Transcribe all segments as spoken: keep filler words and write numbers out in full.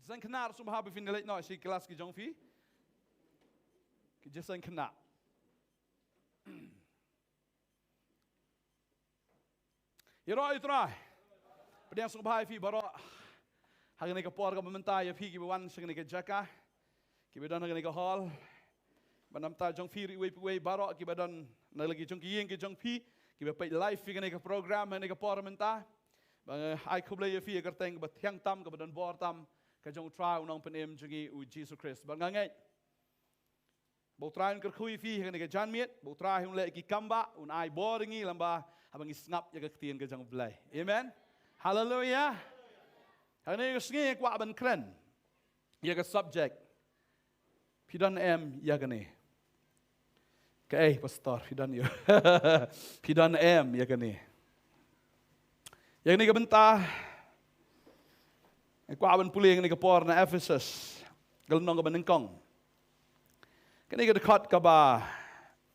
Jingkynmaw sngewbha ba phin leit noh sha ki klas ki jong phi. Ki jingkynmaw. Ïaroh ïa U Trai. Pdiang sngewbha ïa phi baroh. Ha kane ka por kaba mynta ïa phi kiba wan sha kane ka jaka, kiba don ha kane ka hall. Bad namar jong phi ruh iwei pa iwei baroh kiba don na la ki jong ki ïing ki jong phi, kiba peit live ïa kane ka program ha kane ka por mynta. Ba nga ai khublei ïa phi ïa ka kyrteng kaba thiang tam, kaba don bor tam, ka jong U Trai U Nongpynim jong ngi U Jisu Khrist. Bad nga ngeit ba U Trai un kyrkhu ïa phi ha kane ka janmiet, ba U Trai un leh ki kam ba un ai bor ïa ngi lem bad haba ngi sngap ïa ka ktien ka jong U Blei. Amen. Haleluia. Ha kane ka sngi nga kwah ban kren ïa ka subject: Phi don em ïa kane? Kaei, pastor, phi don ïa, phi don em ïa kane? Ïa kane ka bynta nga kwah ban pule ïa kane ka por na Ephesus, ka lynnong kaba nyngkong, kane ka dkhot kaba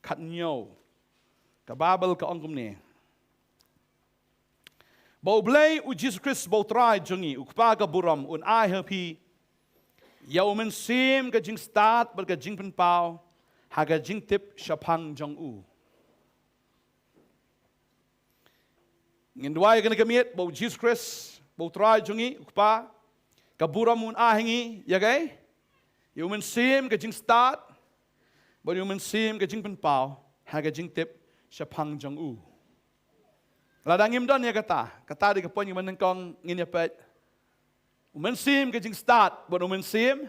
khathynñiew. Ka Baibl ka ong kumne: Ba U Blei U Jisu Khrist ba U Trai jong ngi, U Kpa ka burom, un ai ha phi ïa U Mynsiem ka jingstad bad ka jingpynpaw ha ka jingtip shaphang jong u. Ngin duwai kane ka miet ba U Jisu Khrist ba U Trai jong ngi, U Kpa ka burom, un ai ha ngi ïa kaei? Ïa U Mynsiem ka jingstad bad ïa U Mynsiem ka jingpynpaw ha ka jingtip shaphang jong u. Lada ngim don ïa kata, kata dei ka point kaba nyngkong ngin ïa peit. U Mynsiem ka jingstad bad U Mynsiem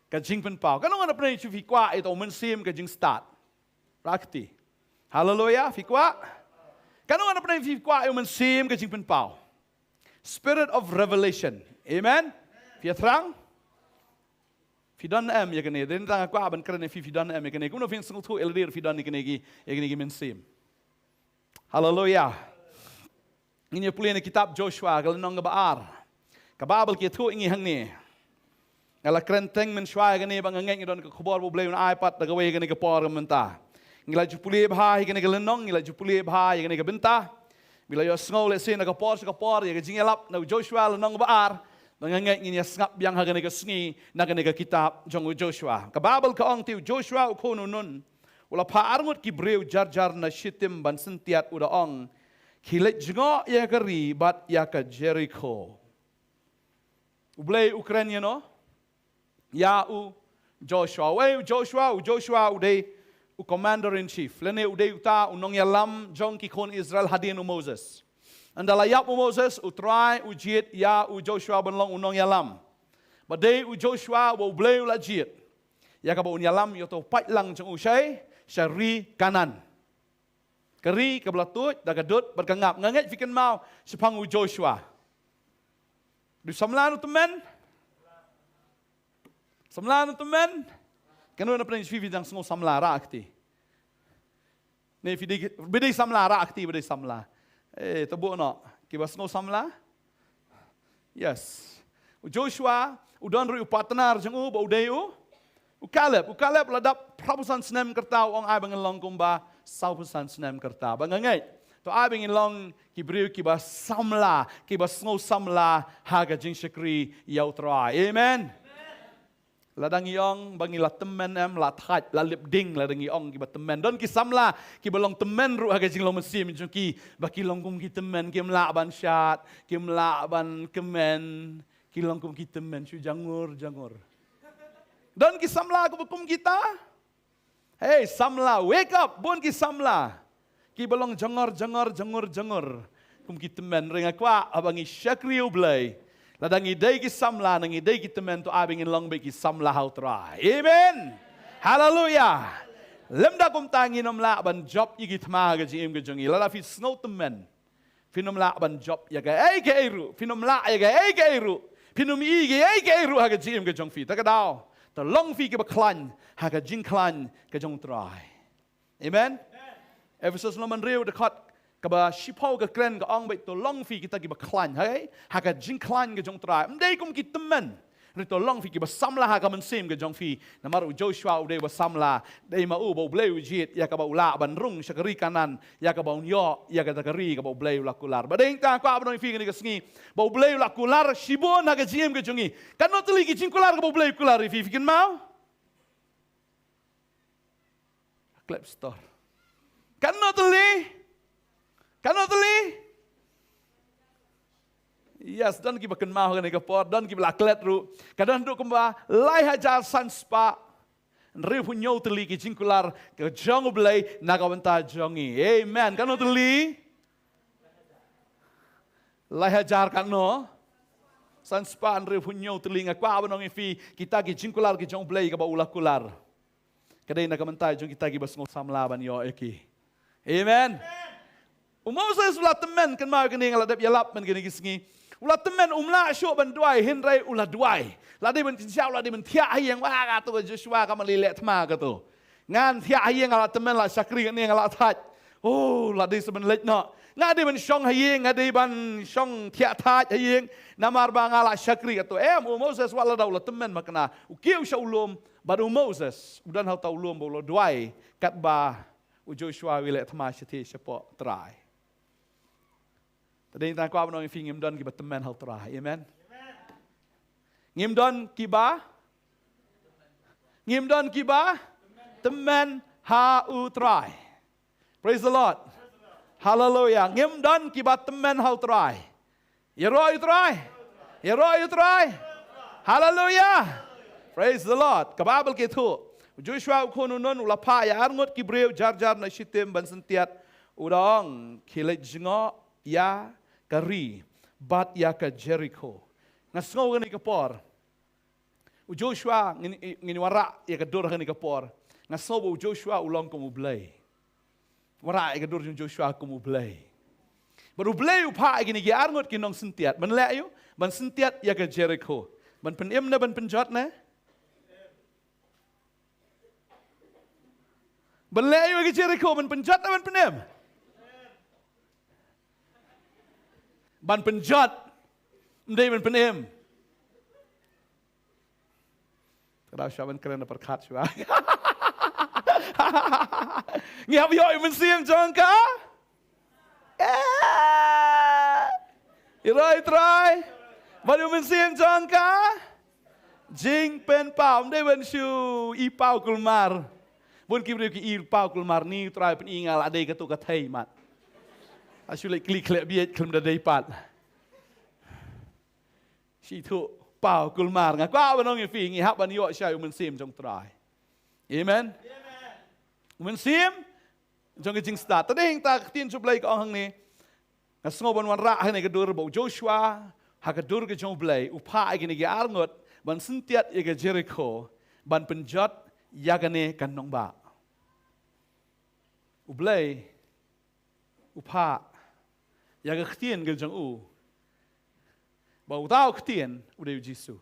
ka jingpynpaw. Katno ngan pynshai phi kwah ïa U Mynsiem ka jingstad? Rakti. Haleluia, phi kwah? Katno ngan pynshai phi kwah ïa U Mynsiem ka jingpynpaw? Spirit of revelation. Amen. Phi ïa thrang? Phi don em ïa kane? Dei tang kwah ban kren ïa phi, phi don em ïa kane? Kumno phin sngewthuh ïa lade phi don ïa kane ki, ïa kane ki mynsiem? Haleluia. Ngin ïa pule na kitab Joshua, ka lynnong kaba ar. Ka Baibl ka ïathuh ïa ngi hangne. Nga la kren teng mynshuwa ïa kane ba nga ngeit ngi don ka khubor ba U Blei un ai pat da kawei ïa kane ka por mynta. Ngi la ju pule bha ïa kane ka lynnong, ngi la ju pule bha ïa kane ka bynta. Ngi la ïohsngew lehse na ka por sha ka por ïa ka jingïalap na u Joshua lynnong kaba ar. Ba nga ngeit ngin ïa sngap biang ha kane ka sngi na kane ka kitab jong u Joshua. Ka Baibl ka ong te u Joshua u khun u Nun u la phah arngut ki briew jar jar na Shittim ban syntiat, u da ong, khie leit jngoh ïa ka ri bad ïa ka Jerikho. U Blei u kren ïano? Ïa u Joshua. Wei u Joshua, u Joshua u dei u commander in chief, lane u dei uta u nongïalam jong ki khun Israel hadien u Moses. Ynda la ïap u Moses, u Trai u jied ïa u Joshua ban long u nongïalam. Ba dei u Joshua ba U Blei u la jied ïa kaba un ïalam ïa uto u paidlang jong u sha, sha ri Kanaan. Ka ri kaba la tuid da ka dud bad ka ngap. Nga ngeit phi kynmaw shaphang u Joshua. Dei samla ne u tymmen? Samla ne u tymmen? Kano na pdeng phi, phi dang sngew samla, rah kti. Ne phi dei, phi dei samla, rah kti ba dei samla. Eh, to buh noh kiba sngew samla. Yes. U Joshua u don ruh u partner jong u ba u dei u, u Caleb. U Caleb la dap phra phew san snem ka rta, u ong ai ba ngin long kumba saw phew san snem ka rta. Ba nga ngeit to ai ba ngin long ki briew kiba samla, kiba sngew samla ha ka jingshakri ïa u Trai. Amen. Lada ngi ong ba ngi la tymmen, em, la thait, la lip ding, lada ngi ong kiba tymmen. Don ki samla kiba long tymmen ruh ha ka jinglong mynsiem jong ki, ba ki long kum ki tymmen, kim lah ban shad, kim lah ban kmen, ki long kum ki tymmen, shu jangur jangur. Don ki samla kiba kum kita. Hei samla, wake up, bun ki samla kiba long jangor jangor jangor jangor kum ki tymmen. Hynrei nga kwah haba ngi shakri U Blei, lada ngi dei ki samla ne ngi dei ki tymmen, to ai ba ngin long beit ki samla ha U Trai. Amen. Haleluia. Lymda kumta ngin ym lah ban jop ïa ki thma ha ka jingim ka jong ngi. Lada phi sngew tymmen, phin ym lah ban jop ïa kaei kaei ruh, phin ym lah ïa kaei kaei ruh, phin ym ïoh ïa kaei kaei ruh ha ka jingim ka jong phi. Ta ka daw, to long phi kiba khlaiñ ha ka jingkhlaiñ ka jong U Trai. Amen. Ephesus lynnong hynriew dkhot kaba shiphew ka kren, ka ong beit to long phi kita kiba khlaiñ, hei, ha ka jingkhlaiñ ka jong U Trai. Ym dei kum ki tymmen. Hynrei to long phi kiba samla ha ka mynsiem ka jong phi. Namar u Joshua u dei ba samla. Dei ma u ba U Blei u jied ïa kaba u lah ban rung sha ka ri Kanaan, ïa kaba un ïoh ïa kata ka ri kaba U Blei u la kular. Ba dei ta kwah ban ong ïa phi kane ka sngi ba U Blei u la kular shibun ha ka jingim ka jong ngi. Katno tylli ki jingkular kaba U Blei u kular ïa phi, phi kynmaw? Klet store. Katno tylli? Katno tylli? Yes, don kiba kynmaw ha kane ka por, don kiba la klet ruh. Ka don haduh kumba lai hajar san spah hynriewphew hynñiew tylli ki jingkular ka jong U Blei na ka bynta jong ngi. Amen. Katno tylli? Lai hajar katno? San spah hynriewphew hynñiew tylli. Nga kwah ban ong ïa phi, kita ki jingkular ki jong U Blei kaba u la kular, ka dei na ka bynta jong kita kiba sngew samla ban ïoh ïa ki. Amen. U Moses u la tymmen, kynmaw kane nga la dep ïalap man kane ki sngi. U la tymmen, um lah shuh ban duwai, hynrei u la duwai. La dei ban jingshisha u la dei ban thiah ha ïing, wa, kato ka Joshua ka mali leh thma kato. Ngan thiah ha ïing, nga la tymmen, la shakri kane, nga la thait. Oh, la dei sa ban leit noh. Nga dei ban shong ha ïing, nga dei ban shong thiah thait ha ïing. Namar ba nga la shakri kato. Em, u Moses wat la da u la tymmen makna, u kiew sha u lum, bad u Moses u don ha uta u lum ba u la duwai katba u Joshua u leh thma shathie shapoh trai. Te dei tang kwah ban ong ïa phi, ngim don kiba tymmen ha u Trai. Amen. Ngim don kiba, ngim don kiba tymmen ha u Trai. Praise the Lord. Hallelujah. Ngim don kiba tymmen ha u Trai. Ïaroh ïa u Trai. Ïaroh ïa u Trai. Hallelujah. Praise the Lord. Ka Baibl ka ïathuh, u Joshua u khun u Nun u la phah ïa arngut ki briew jar jar na Shittim ban syntiat. U da ong, khie leit jngoh ïa ka ri bad ïa ka Jerikho. Nga sngew kane ka por, u Joshua, ngin, ngin wanrah ïa ka dur ha kane ka por. Nga sngew ba u Joshua u long kum U Blei. Wanrah ïa ka dur jong u Joshua kum U Blei. Bad U Blei u phah ïa kine ki arngut ki nongsyntiat ban leh aïu? Ban syntiat ïa ka Jerikho. Ban pynim ne ban pynjot ne? Ban leh aïu ïa ka Jerikho? Ban pynjot ne ban pynim? Ban pynjot. Ym dei ban pynim. Ka dei shuwa ban kren da pyrkhat shuwa. Ngi hap ïoh ïa u Mynsiem jong ka? Eh. Ïaroh ïa u Trai bad ïa u Mynsiem jong ka. Jingpynpaw, ym dei ban shu i paw kulmar. Bun ki briew ki i paw kulmar, ni u Trai pyni nga la dei kato ka thei mat. Ha shu leit kli khleh bieit khlem da dei pat. Shi thuh paw kulmar. Nga kwah ban ong ïa phi, ngi hap ban ïoh shai u Mynsiem jong u Trai. Amen. U Mynsiem jong ka jingstad. Te dei hangta ka ktien jong U Blei ka ong hangne. Nga sngew ban wanrah hangne ka dur ba u Joshua, ha ka dur ka jong U Blei, u phah ïa kine ki arngut ban syntiat ïa ka Jerikho, ban pynjot ïa kane ka nongbah. U Blei u phah ïa ka ktien ka jong u. Ba uta u ktien u dei u Jisu.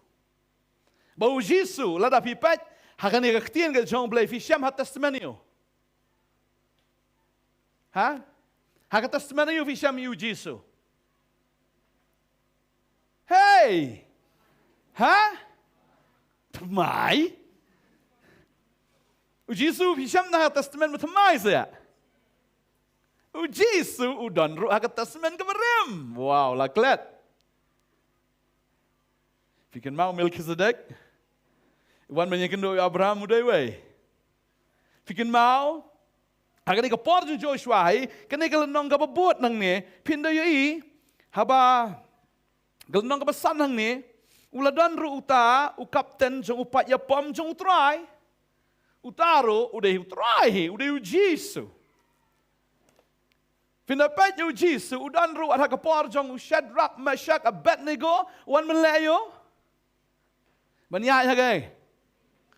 Ba u Jisu, lada phi peit ha kane ka ktien ka jong U Blei, phi shem ha Testament aïu? Ha? Ha ka Testament aïu phi shem ïa u Jisu? Hei! Ha? Thymmai? U Jisu phi shem na ha Testament Bathymmai sa ïa? U Jisu u don ruh ha ka Testament kaba rim. Wow, la klet. Phi kynmaw Melchizedek? Wan ban ïakynduh ïa u Abraham u dei uwei. Phi kynmaw? Ha kane ka por jong u Joshua hi, kane ka lynnong kaba bud nangne, phin da ïohi, haba ka lynnong kaba san hangne, u la don ruh uta u kapten jong u paid ïapom jong u Trai. Uta ruh u dei u Trai hi, u dei u Jisu. Phin da peit ïa u Jisu, u don ruh ha ka por jong u Shadrach, Meshach, Abednego, wan ban leh aïu? Ban ïaid ha kaei?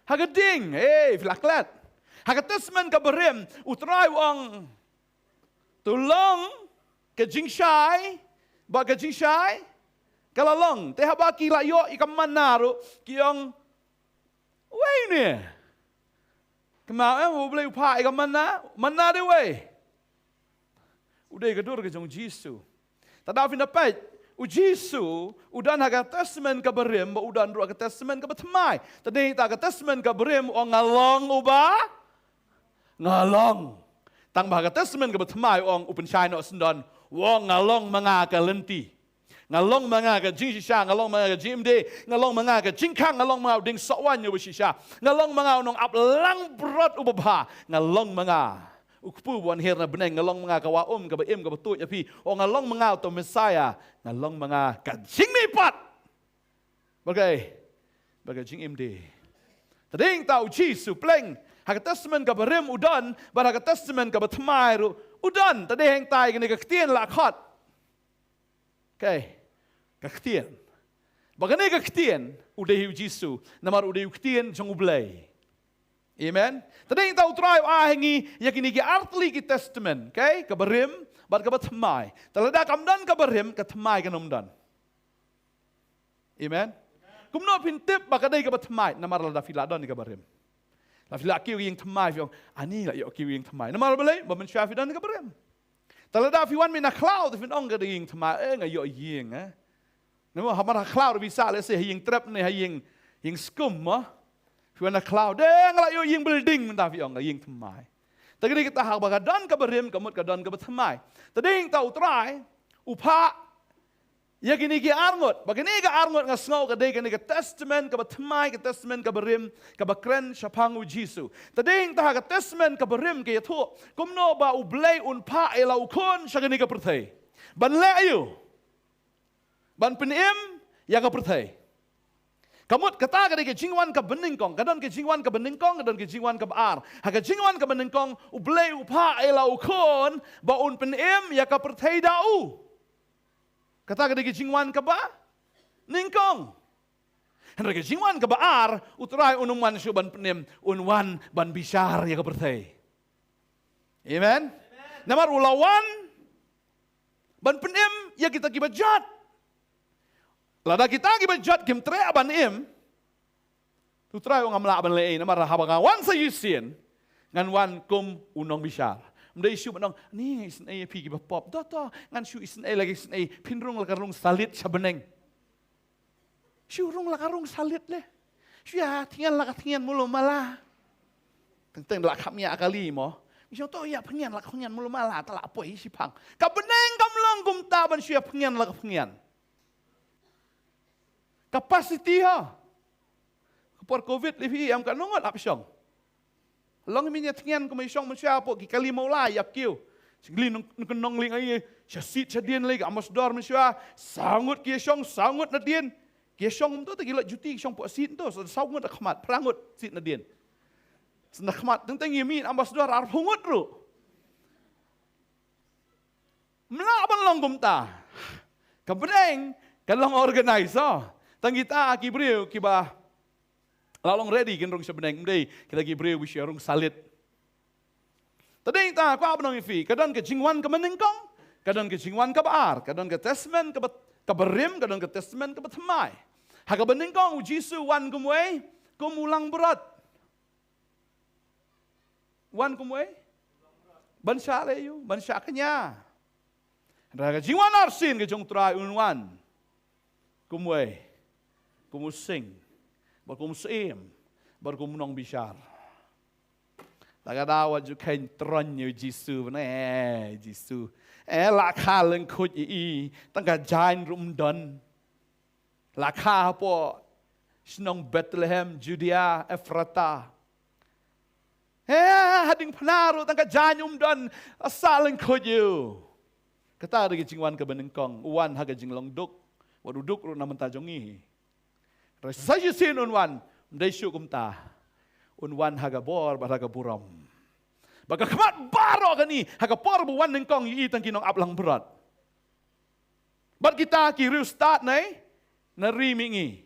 Ha ka ding. Hei, phi la klet. Ha ka Testament kaba rim, u Trai u ong, to long ka jingshai, bad ka jingshai ka la long. Te haba ki la ïoh ïa ka manna ruh, ki ong, uei une? Kynmaw, eh, U Blei u phah ïa ka manna, manna dei uwei? U dei ka dur ka jong u Jisu. Te da phin da peit, U Jisu u don ha ka testament ka barim, bad u don ruh ha ka testament ka bathymmai. Te dei ta ka testament ka barim u ong nga long uba nga long. Tang ba ha ka testament ka bathymmai u ong, u pynshai noh syndon, u ong nga long ma nga ka lynti. Nga long ma nga ka jingshisha, nga long ma nga ka jingim de, nga long ma nga ka jingkhang, nga long ma nga u dieng soh waiñ uba shisha. Nga long ma nga u nongaplangbrot uba bha. Nga long ma nga u kpu ba wan hiar na bneng, nga long ma nga ka wah um kaba im kaba tuid ïa phi. O nga long ma nga u to Messiah, nga long ma nga ka jingmihpat. Bad ka, bad ka jingim de. Te dei ta u Jisu pleng ha ka testament ka barim u don, bad ha ka testament ka bathymmai ruh u don. Te dei hangta ïa kane ka ktien la khot. Okay. Ka ktien. Bad kane ka ktien u dei u Jisu. Namar u dei u ktien jong U Blei. Amen. Te dei ta u Trai u ai ha ngi ïa kine ki artylli ki testament, okay? Ka barim bad ka bathymmai. Te lada kam don ka barim, ka thymmai kan ym don. Amen. Kumno phin tip ba ka dei ka bathymmai? Namar lada phi la don ïa ka barim, la phi la kiew ïing thymmai, phi ong ani la ïoh kiew ïing thymmai. Namar balei? Ba mynshuwa phi don ïa ka barim. Te lada phi wan mynta na khlaw te phin ong ka dei ïing thymmai, eh nga ïoh ïing, eh. Namar ha, mar ha khlaw ruh phi sah lehse ha ïing trep ne ha ïing, ïing skum mo. Phi wan na khlaw, dei nga la ïoh ïing building, mynta phi ong ka ïing thymmai. Te ka dei kata, haba ka don ka barim ka mut ka don ka bathymmai. Te dei ta u Trai u phah ïa kine ki arngut. Bad kine ki arngut nga sngew ka dei kane ka testament ka bathymmai, ka testament ka barim kaba kren shaphang u Jisu. Te dei ta ha ka testament ka barim ka ïathuh kumno ba U Blei un phah ïa la u khun sha kane ka pyrthei ban leh aïu? Ban pynim ïa ka pyrthei. Ka mut kata ka dei ka jingwan kaba nyngkong. Ka don ka jingwan kaba nyngkong, ka don ka jingwan kaba ar. Ha ka jingwan kaba nyngkong U Blei u phah ïa la u khun ba un pynim ïa ka pyrthei da u. Kata ka dei ka jingwan kaba nyngkong. Hynrei ka jingwan kaba ar, u Trai un ym wan shuh ban pynim, un wan ban bishar ïa ka pyrthei. Amen. Namar u la wan ban pynim ïa kita kiba jot. Lada kita kiba jot kim treh ban im, u Trai u ong ngam lah ban leh ei, namar haba nga wan sa shisien ngan wan kum u nongbishar. Ym dei shuh ban ong ni nga isynei ïa phi kiba pop. To to, ngan shu isynei lagi, isynei, phin rung la ka rung salit sha bneng. Shu rung la ka rung salit leh. Shu ïa thngan la ka thngan mulu mala. Teng teng la kham ïa kali mo. Shu to ïa pyngan la ka pyngan mulu mala, ta la poi shiphang. Ka bneng kam long kumta ban shu ïa pyngan la ka pyngan. Capacity ha. Ka por covid leh phi em ka nongot ap shong. Long mynta thngan kumba i shong mynshuwa, pok ki kali mawlai ïa kiew. Sngli nong nong ling ai sha sit sha dien lei, ka ambassador mynshuwa saw ngut ki shong, saw ngut na dien. Ki shong mynta te ki la juti, ki shong pok sit mynta saw ngut na khmat, phra ngut sit na dien. Sna khmat teng teng ïa mi ambassador arphew ngut ruh. Mla ban long kumta. Ka bneng ka long organize. Tang kita ki briew kiba la long ready kin rung sha bneng, ym dei kita ki briew ba shu rung salit. Te dei ta kwah ban ong ïa phi, ka don ka jingwan kaba nyngkong, ka don ka jingwan kaba ar, ka don ka testament kaba, kaba rim, ka don ka testament kaba thymmai. Ha kaba nyngkong u Jisu wan kum uei? Kum u langbrot. Wan kum uei? Ban shah leh ïa u, ban shah kñia. Hynrei ka jingwan arsien ka jong u Trai un wan kum uei? Kum u sing, bad kum u syiem, bad kum u nongbishar. Ta ka daw wat ju kheiñ tron ïa u Jisu, ban eh Jisu, eh la kha lyngkhuid ïa i, tang ka jaiñ ruh ym don. La kha hapoh shnong Bethlehem, Judea, Ephrata. He, ha diengphna ruh tang ka jaiñ um don, la sah lyngkhuid ïa u. Kata dei ka jingwan kaba nyngkong, u wan ha ka jinglong duk, wat u duk ruh na bynta jong ngi. Hynrei sa shisien un wan, ym dei shuh kumta. Un wan ha ka bor bad ha ka burom. Bad ka khmat baroh kane, ha ka por ba wan nyngkong ïa i tang ki nongap langbrot. Bad kita ki riewstad na, na ri mihngi.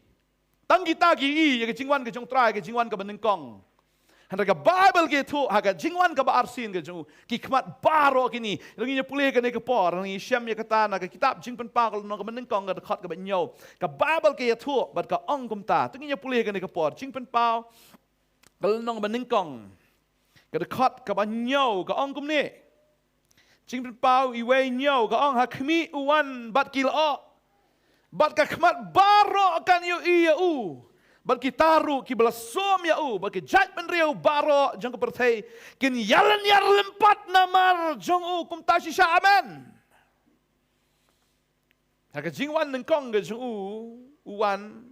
Tang kita ki ïohi ïa ka jingwan ka jong u Trai, ka jingwan kaba nyngkong. Hynrei ka Baibl ka ïathuh ha ka jingwan kaba arsien ka jong u, ki khmat baroh kine. Lada ngin ïa pule kane ka por, lada ngin ïa shem ïa kata na ka kitab Jingpynpaw ka lynnong kaba nyngkong ka dkhot kaba hynñiew. Ka Baibl ka ïathuh bad ka ong kumta. To ngin ïa pule kane ka por, Jingpynpaw ka lynnong ba nyngkong, ka dkhot kaba hynñiew, ka ong kumne. Jingpynpaw uwei hynñiew ka ong, ha khmih u wan bad ki lyoh. Bad ka khmat baroh kan ïohi ïa u. Bad kita ruh kiba la sum ïa u, bad ki jaitbynriew baroh jong ka pyrthei kin ïalynñiar lympat namar jong u. Kumta shisha, amen. Ha ka jingwan nyngkong ka jong u, u wan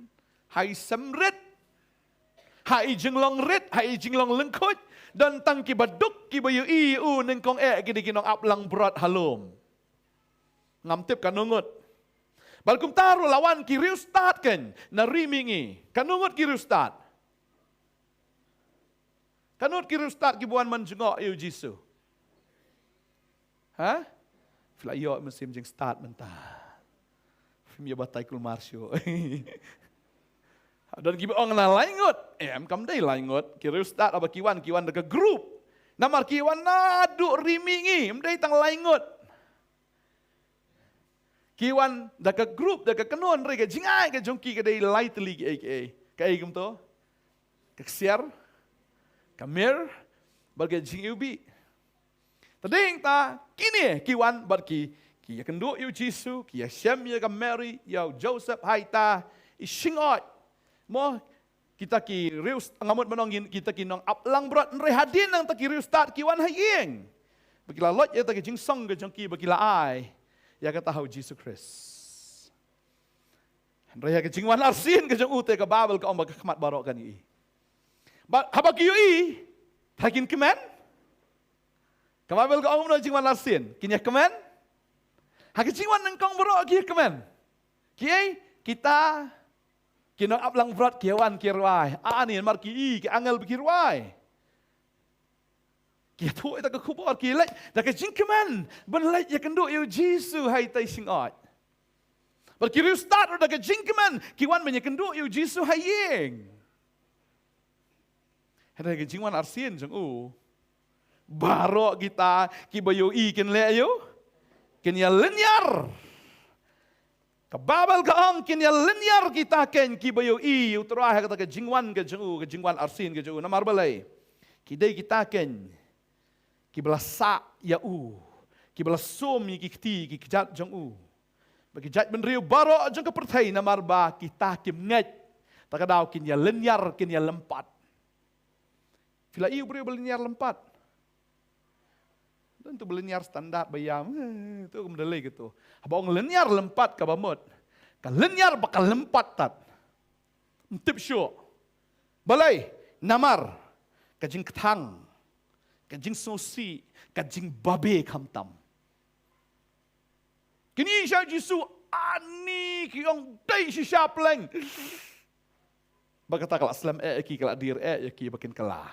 ha i semrit, ha i jinglong rit, ha i jinglong lyngkhuid. Don tang kiba duk kiba ïohi ïa u nyngkong eh, ki dei ki nongap langbrot ha lum. Ngam tip katno ngut. Bad kumta ruh la wan ki riewstad keiñ na ri mihngi. Katno ngut ki riewstad? Katno ngut ki riewstad kiba wan ban jngoh ïa u Jisu? Ha? Phi la ïoh mynsiem jingstad mynta. Phim ïa batai kulmar shuh. Don kiba ong na lai ngut. Em, kam dei lai ngut. Ki riewstad haba ki wan, ki wan da ka group. Namar ki wan naduh ri mihngi, ym dei tang lai ngut. Ki wan da ka group, da ka kynhun, hynrei ka jingai ka jong ki ka dei lai tylli kiei kiei. Kaei kumto? Ka ksiar, ka myrrh, bad ka jingiwbih. Te dei hangta kine ki wan bad ki, ki ïakynduh ïa u Jisu, ki ïashem ïa ka Mary, ïa u Joseph ha ita i shingoid. Mo, kita ki riew, nga mut ban ong, kita ki nongap langbrot, hynrei hadien nangta ki riewstad ki wan ha ïing. Ba ki la leit ïa kata ka jingsong ka jong ki ba ki la ai ïa kata ha u Jisu Khrist. Hynrei ha ka jingwan arsien ka jong u te ka Baibl ka ong ba ka khmat baroh kan ïohi. Ba, haba ki ïohi, te kin kmen? Ka Baibl ka ong kumno ha jingwan arsien? Kin ïa kmen? Ha ka jingwan nyngkong baroh ki ïa kmen. Kiei? Kita ki nongap langbrot ki ïa wan ki ïa rwai. Ani namar ki i ki angel ba ki rwai. Ki ïathuh ïa kata ka khubor, ki leit da ka jingkmen ban leit ïakynduh ïa u Jisu ha ita i shingoid. Bad ki riewstad ruh da ka jingkmen ki wan ban ïakynduh ïa u Jisu ha ïing. Hynrei ka jingwan arsien jong u, baroh kita kiba ïohi kin leh aïu? Kin ïalynñiar. Ka Baibl ka ong kin ïalynñiar kita keiñ kiba ïohi ïa u Trai ha kata ka jingwan ka jong u, ka jingwan arsien ka jong u. Namar balei? Ki dei kita keiñ kiba la sah ïa u, kiba la sum ïa ki kti ki kjat jong u. Ba ki jaitbynriew baroh jong ka pyrthei namar ba kita kim ngeit. Ta ka daw kin ïalynñiar, kin ïalympat. Phi la ïohi u briew ba lynñiar lympat? Don tu ba lynñiar standard ba ïam. Eh, tu kam da lei katu. Haba ong lynñiar lympat kaba mut, ka lynñiar ba ka lympat tat. Ym tip shuh. Balei? Namar ka jingkthang, ka jingsngewsih, ka jingbabe khamtam. Kine sha Jisu, ani ki ong dei shisha pleng. Ba kata ka la slem eh ïa ki, ka la dier eh ïa ki ba kin kylla.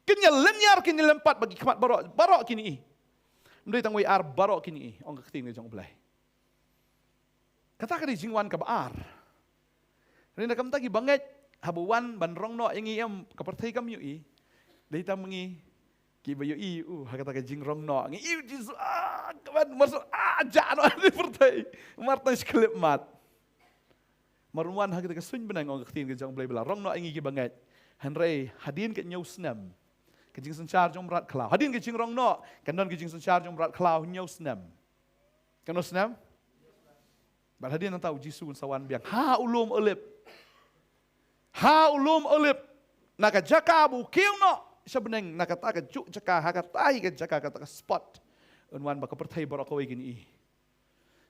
Kin ïalynñiar, kin ïalympat bad ki khmat baroh, baroh kin ïohi. Ym dei tang wei ar, baroh kin ïohi, ong ka ktien ka jong U Blei. Kata ka dei jingwan kaba ar. Hynrei na ka bynta kiba ngeit, haba wan ban rong noh ïa ngi em, ka pyrthei kam ïohi. Dei tang ma ngi kiba ïohi ïa u ha kata ka jingrong noh. Ngi ïohi u Jisu, ah, ka ban marsa, ah, jah noh ha ka pyrthei. Mar tang shi khyllipmat. Mar un wan ha kata ka suiñ bneng, ong ka ktien ka jong U Blei, ba la rong noh ïa ngi kiba ngeit. Hynrei hadien ka hynñiew snem, ka jingsynshar jong u mrad khlaw, hadien ka jingrong noh kan don ka jingsynshar jong u mrad khlaw hynñiew snem. Katno snem? Bad hadien nangta u Jisu un sa wan biang ha u lum Olib. Ha u lum Olib. Na ka jaka ba u kiew noh sha bneng, na kata kajuh jaka, ha kata hi ka jaka, kata ka spot. Un wan ba ka pyrthei baroh kawei kin ïohi.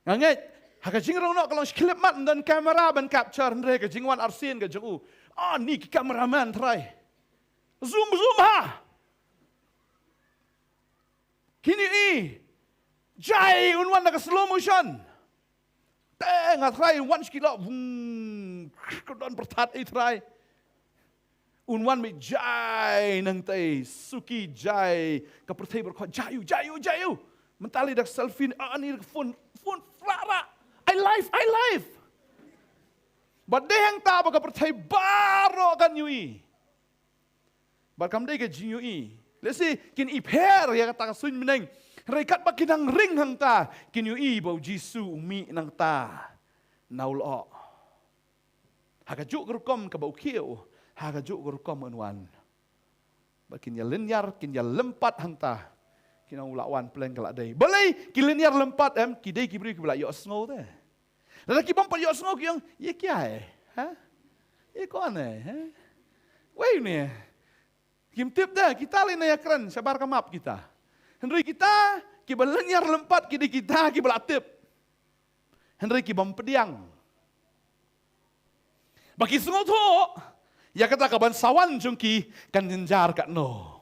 Nga ngeit ha ka jingrong noh ka long shi khyllipmat, ym don camera ban capture, hynrei ka jingwan arsien ka jong u, ani ki cameraman, Trai, zoom, zoom ha. Kine i jai, un wan da ka slow motion. Te nga, Trai, wan shi kilo, vung, ka don pyrthat ei, Trai. Un wan mih jai nangta, suki jai, ka pyrthei baroh jai ïa u, jai ïa u, jai ïa u. Mynta lei da ka selfie, ani da ka phone, phone, phone, phone. I live, I live. Bad dei hangta ba ka pyrthei baroh kan ïohi. Bad kam dei ka jingïohi. Lehse kin ïapher ïa kata ka suiñ bneng. Hynrei katba kin nang ring hangta, kin ïohi ba u Jisu u mih nangta na u lyoh. Ha kajuh ka rukom kaba u kiew, ha kajuh ka rukom un wan. Bad kin ïalynñiar, kin ïalympat hangta. Kin ong u la wan pleng, ka la dei. Balei ki lynñiar lympat em? Ki dei ki briew kiba la ïohsngew te. Lada ki bym pat ïohsngew ki ong, "Ye kya hai? Ha? Ye kaun hai? Ha? Wei ne?" Kim tip de, kita lei na ïakren shabar ka map kita. Hynrei kita kiba lynñiar lympat ki dei kita kiba la tip. Hynrei ki bym pdiang. Ba ki sngewthuh ïa kata ka ban sa wan jong ki kan jynjar katno.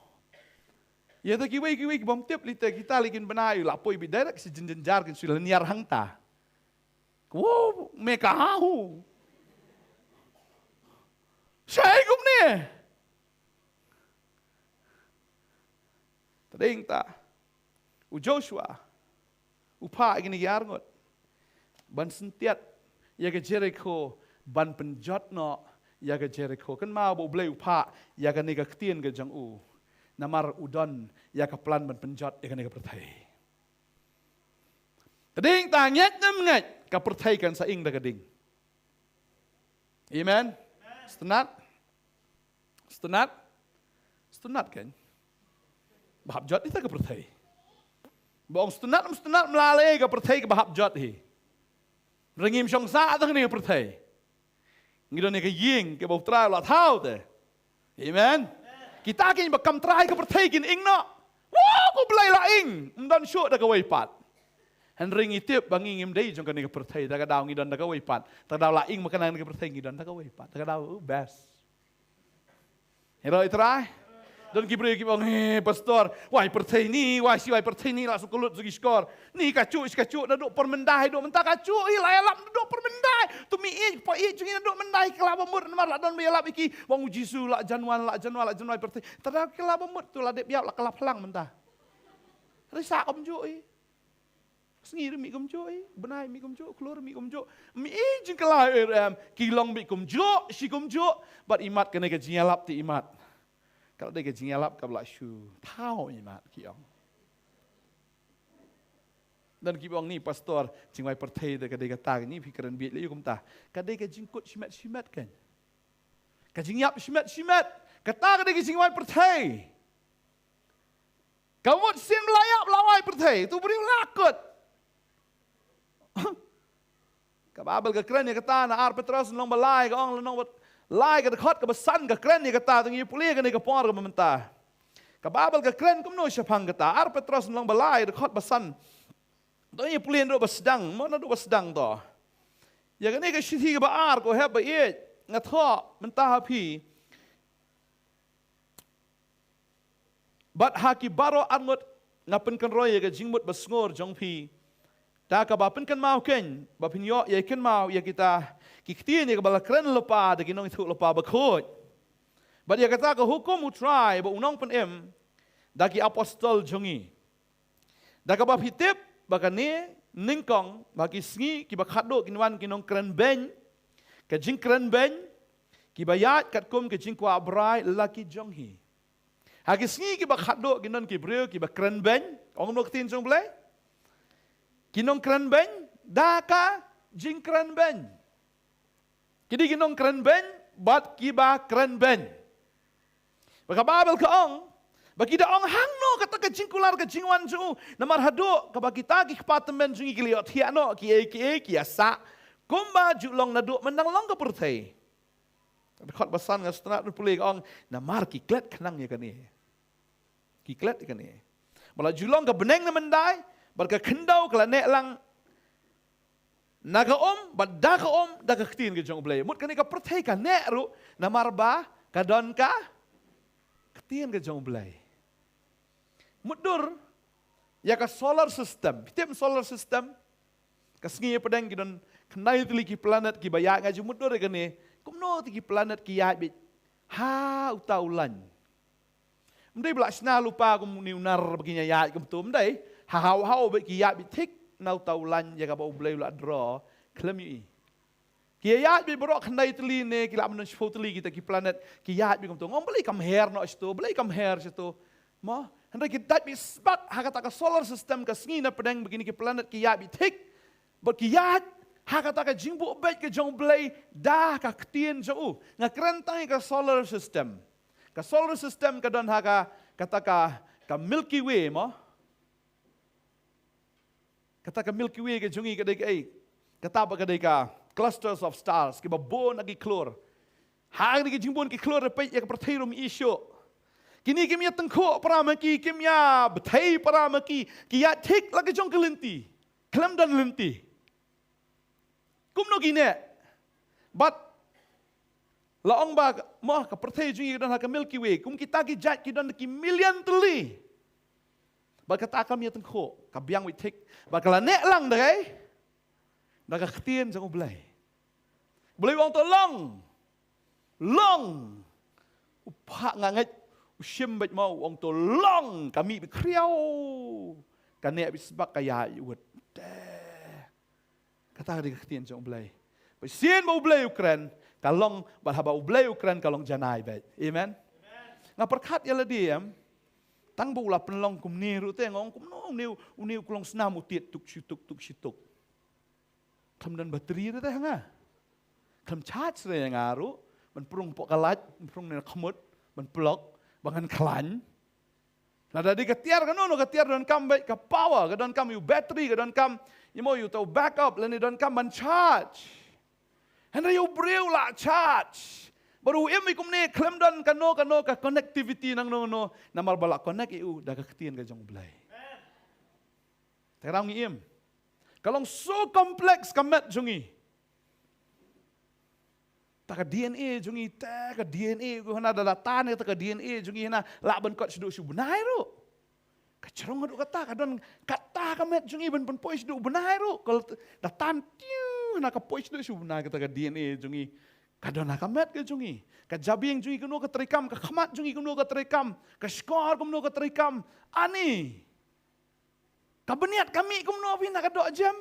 Ïa ta kiwei kiwei ki bym tip lei te, kita lei kin bna ïa la poi beit direct sha jynjar, kin shu lynñiar hangta. Wow, me ka hahu. Shai kumne. Tading ta. U Joshua u phah ïa kine ki arngut ban syntiat ïa ka Jerikho, ban pynjot noh ïa ka Jerikho. Kynmaw ba U Blei u phah ïa kane ka ktien ka jong u, namar u don ïa ka plan ban pynjot ïa kane ka pyrthei. Tading ta, ngeit ne ym ngeit, ka pyrthei kan sa ing da ka ding. Amen. Stunat. Stunat. Stunat kan. Ba hap jot ita ka pyrthei. Ba ong stunat ym stunat, mlale ka pyrthei ka ba hap jot hi. Rngim shong sa ta kane ka pyrthei. Ngi don ïa ka ïing kaba U Trai u la thaw te. Amen. Kita ki ba kam trai ka pyrthei kin ing noh. Wow, ko Blei la ing. Ym don shuh da kawei pat. Hynrei ngi tip ba ngi ngim dei jong kane ka pyrthei, da ka daw ngi don da kawei pat. Da ka daw la ing ma kane ka pyrthei ngi don da kawei pat. Da ka daw, oh, best. Hero i Trai. Don ki briew ki bang, "Eh, pastor, wai pyrthei ni, wai shi wai pyrthei ni, la suk lut suk i skor. Ni ka chu, shi ka chu, na duk pyrmyndai, duk mynta ka chu, i la ïalap na duk pyrmyndai. Tu mi i, pa i, chu i na duk myndai, ka la ba mut, namar la don ba ïalap i ki, bang u Jisu, la janwan, la janwan, la janwan pyrthei. Tada ka la ba mut, tu la dep ïap, la ka la phlang mynta. Risa kam ju i. Sngi ri mi kam ju i, bnai mi kam ju, klur mi kam ju. Mi i jingkhlaiñ em, ki long mi kam ju, shi kam ju, bad imat kane ka jingïalap ti imat. Ka la dei ka jingïalap ka ba la shu thaw imat ki ong. Don ki ong ni pastor, jingwai pyrthei da ka dei kata, ni phi kren bieit lei kumta. Ka dei ka jingkut shimet shimet kan. Ka jingïap shimet shimet. Kata ka dei ka jingwai pyrthei. Ka mut sien la ïap la wai pyrthei, tu briew la kut. Ka Baibl ka kren ïa kata na Ar Petros lynnong ba lai, ka ong lynnong ba lai, ka dkhot ka ba san, ka kren ïa kata, tu ngi pule kane ka por ka ba mynta. Ka Baibl ka kren kumno shaphang kata, Ar Petros lynnong ba lai, dkhot ba san. Tu ngi pule naduh ba sdang, mo naduh ba sdang to. Ïa kane ka shithi ka ba ar, ko hep ba ïeit, nga thoh mynta ha phi. Bad ha ki baroh arngut nga pynkynroi ïa ka jingmut ba sngur jong phi. Da kaba pynkynmaw keiñ ba phin ïoh ïa kynmaw ïa kita ki ktien ïa kaba la kren lypa da ki nongïathuhlypa bakhuid. Bad ïa kata ka hukum U Trai bad U Nongpynim da ki apostol jong ngi. Da kaba phi tip ba kane nyngkong ba ki sngi kiba khadduh kin wan ki nongkrenbeiñ, ka jingkrenbeiñ, kiba ïaid katkum ka jingkwah brai la ki jong hi. Ha ki sngi kiba khadduh kin don ki briew kiba krenbeiñ, ong kumno ka ktien jong U Blei? Ki nongkrenbeiñ da ka jingkrenbeiñ. Ki dei ki nongkrenbeiñ bad kiba krenbeiñ. Ba ka Baibl ka ong ba ki da ong hangno kata ka jingkular ka jingwan jong u, namar haduh kaba kita ki kpa tymmen jong ngi ki la ïohthiah noh kiei kiei ki ïasah kumba ju long naduh mynta long ka pyrthei. Dkhot ba san nga sngewtynnat ban pule ka ong namar ki klet khnang ïa kane. Ki klet ïa kane. Ba la ju long ka bneng na myndai bad ka khyndew ka la neh lang na ka um bad da ka um da ka ktien ka jong U Blei. Mut kane ka pyrthei ka neh ruh namar ba ka don ka ktien ka jong U Blei. Mutdur ïa ka solar system. Phi tip solar system? Ka sngi ïa pdeng ki don khyndai tylli ki planet kiba ïaid, nga ju mutdur ïa kane. Kumno te ki planet ki ïaid beit ha uta u lain? Ym dei ba la shna lypa kum une u nar ba kin ïaid kumto, ym dei. Ha, ha, ha, beit ki ïaid beit thik na uta u lain ïa kaba U Blei u la draw khlem ïohi. Ki ïaid beit baroh khyndai tylli ne ki lah ban don shiphew tylli kita ki planet ki ïaid beit kumto. Nga ong balei kam her noh shato, balei kam her shato? Mo, hynrei ki dait beit sbat ha kata ka solar system, ka sngi na pdeng, ba kine ki planet ki ïaid beit thik. Bad ki ïaid ha kata ka jingbuh beit ka jong U Blei da ka ktien jong u. Nga kren tang ïa ka solar system. Ka solar system ka don ha ka, kata ka, ka Milky Way mo. Kata ka Milky Way ka jong ngi ka dei kaei? Kata ba ka dei ka clusters of stars, kiba bun na ki khlur. Ha kine ki jingbun ki khlur, peit ïa ka pyrthei ruh ym ïohi shuh. Kine kim ïa tyngkhuh para ma ki, kim ïa bthei para ma ki, ki ïaid thik la ka jong ka lynti. Khlem don lynti. Kumno kine? Bad la ong ba, mo, ka pyrthei jong ngi ka don ha ka Milky Way. Kum kita ki jait ki don ki million tylli. Bad kata kam ïa tyngkhuh, ka biang beit thik. Bad ka la neh lang da kaei? Da ka ktien jong U Blei. U Blei u ong to long. Long. U phah nga ngeit, u shim beit mo, u ong to long, ka mih beit khriaw. Ka neh beit sbak, ka ïaid wut. Te. Kata ka dei ka ktien jong U Blei. Ba shisien ba U Blei u kren, ka long, bad haba U Blei u kren ka long janai beit. Amen. Nga pyrkhat ïa lade em. Tang ba u la pynlong kumne ruh te, nga ong kumno une, une u klong snam u tied tuk shi tuk, tuk shi tuk. Khlem don battery ruh te ha nga. Khlem charge ruh ïa nga ruh. Ban prung hapoh ka light, ban prung na khmut, ban plug, ba ngan khlaiñ. Lada dei ka tiar kano kano ka tiar donkam beit ka power, ka donkam ïa u battery, ka donkam ïa mo ïa uta u backup, lane donkam ban charge. Hynrei ïa u briew la charge. Bad u im ïa kumne khlem don kano kano ka connectivity nangno nangno. Namar ba la connect ïa u da ka ktien ka jong U Blei. Te ka daw ngi im. Ka long so complex ka met jong ngi. Ta ka D N A jong ngi, ta ka D N A jong ngi hana da la tan, ta ka D N A jong ngi hana lah ban kot shaduh sha u bnai ruh. Ka jrong haduh kata, ka don kata ka met jong ngi ban pynpoi shaduh u bnai ruh. Ka la da tan tiu hana ka poi shaduh sha u bnai, kata ka D N A jong ngi. Ka don ha ka met ka jong ngi. Ka jabieng jong ngi kumno ka treikam, ka khmat jong ngi kumno ka treikam, ka shkor kumno ka treikam. Ani. Ka bniat ka mih kumno phi na ka doh jem.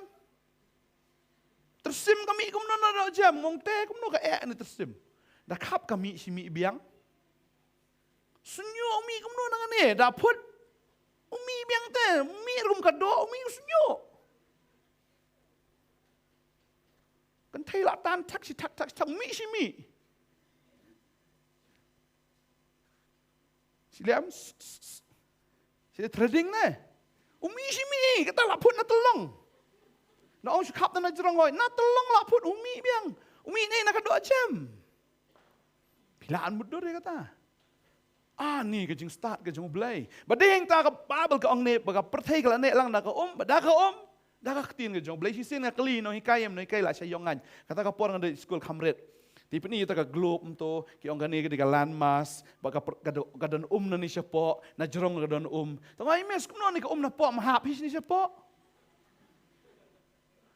Tyrsim ka mih kumno na doh jem, mong te kumno ka eh ne tyrsim. Da khap ka mih shi mih biang. Sunyo u mih kumno na ngane, da phut. U mih biang te, u mih rum ka doh, u mih u sunyo. Kan thei la tan thak shi thak, thak shi thak, u mih shi mih. Shi liam, shi threading ne. U mih shi mih, kata la phut na tyllong. Na ong shu khap na jrong hoi, na tyllong la phut u mih biang. U mih ne na ka doh jem. Phi la an mutdur ïa kata. Ani ka jingstad ka jong U Blei. Ba dei hangta ka Bible ka ong ne, ba ka pyrthei ka la neh lang da ka um, ba da ka um. Da ka ktien ka jong U Blei. Shisien nga kylli, nonghikai em, nonghikai la sha ïong ngan. Kata ka por nga dei skul kham rit. Te pyni ïa ta ka globe mynta, ki ong kane ka dei ka landmass, ba ka pr-, ka do-, ka don um na ne shapoh, na jrong ka don um. Te nga ong, "Miss, kumno ne ka um na poh, ym hap hi shane shapoh?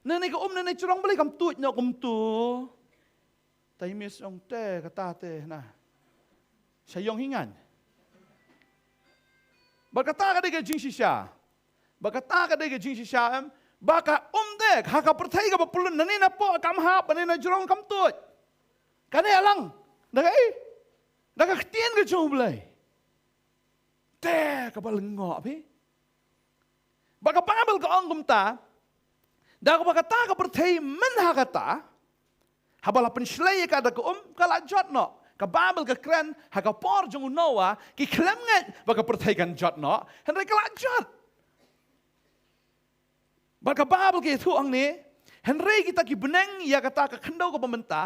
Na ne ka um na ne jrong balei kam tuid noh kumto?" Te Miss ong, "Te, kata te, na. Sha ïong hi ngan." Bad kata ka dei ka jingshisha. Bad kata ka dei ka jingshisha em. Ba ka um te, ha ka pyrthei kaba pyllun, na ne na poh kam hap, na ne na jrong kam tuid. Kane alang, da kaei? Da ka ktien ka jong U Blei. Te kaba lyngngoh phi. Ba ka Bible ka ong kumta, da kaba kata ka pyrthei mynha kata, haba la pynshlei ïa ka da ka um, ka la jot noh. Ka Bible ka kren, ha ka por jong u Noah, ki khlem ngeit ba ka pyrthei kan jot noh, hynrei ka la jot. Bad ka Bible ka ïathuh hangne, hynrei kita ki bneng ïa kata ka khyndew kaba mynta,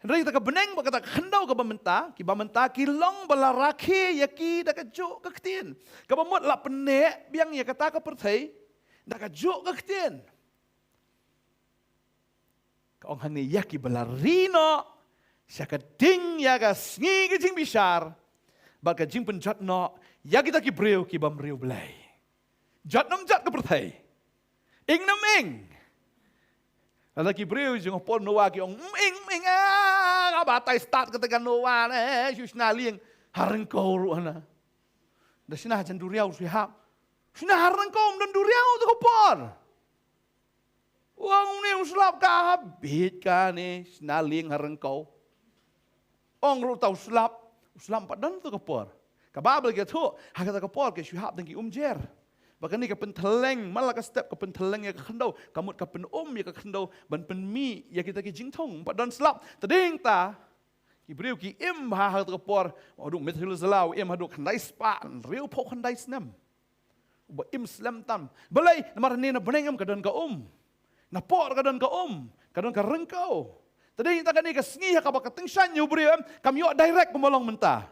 hynrei kita ka bneng bad kata ka khyndew kaba mynta, kiba mynta ki long ba la rakhe ïa ki da kajuh ka ktien. Kaba mut la pynneh biang ïa kata ka pyrthei da kajuh ka ktien. Ka ong hangne ïa kiba la ri noh sha ka ding ïa ka sngi ka jingbishar bad ka jingpynjot noh ïa kita ki briew ki bym riewblei. Jot ne ym jot ka pyrthei? Ing ne ym ing? Lada ki briew jong u por Noah ki ong, "Ym ing, ym ing, ah, ka batai stad kata ka Noah ne, shu shna lieng ha ryngkew ruh hana. Da shna ha jan duriaw shu hap. Shna ha ryngkew, ym don duriaw tu ka por." Wan une u slap ka ha bit kane, shna lieng ha ryngkew. Ong ruh ta u slap, u slap pat don tu ka por. Ka Bible ka ïathuh, ha kata ka por ka shu hap tang ki umjer. Ba kane ka pynthylleng, man la ka step ka pynthylleng ïa ka khyndew, ka mut ka pyn-um ïa ka khyndew, ban pynmih ïa kita ki jingthung, pat don slap, te dang ta. Ki briew ki im bha ha kata ka por, haduh Methuselah u im haduh khyndai spah, hynriewphew khyndai snem. Uba im slem tam. Balei, namar hangne na bneng em ka don ka um. Na por ka don ka um, ka don ka ryngkew. Te dei ta kane ka sngi ha kaba ka tyngshaiñ ïa u briew em, kam ïoh direct kumba long mynta.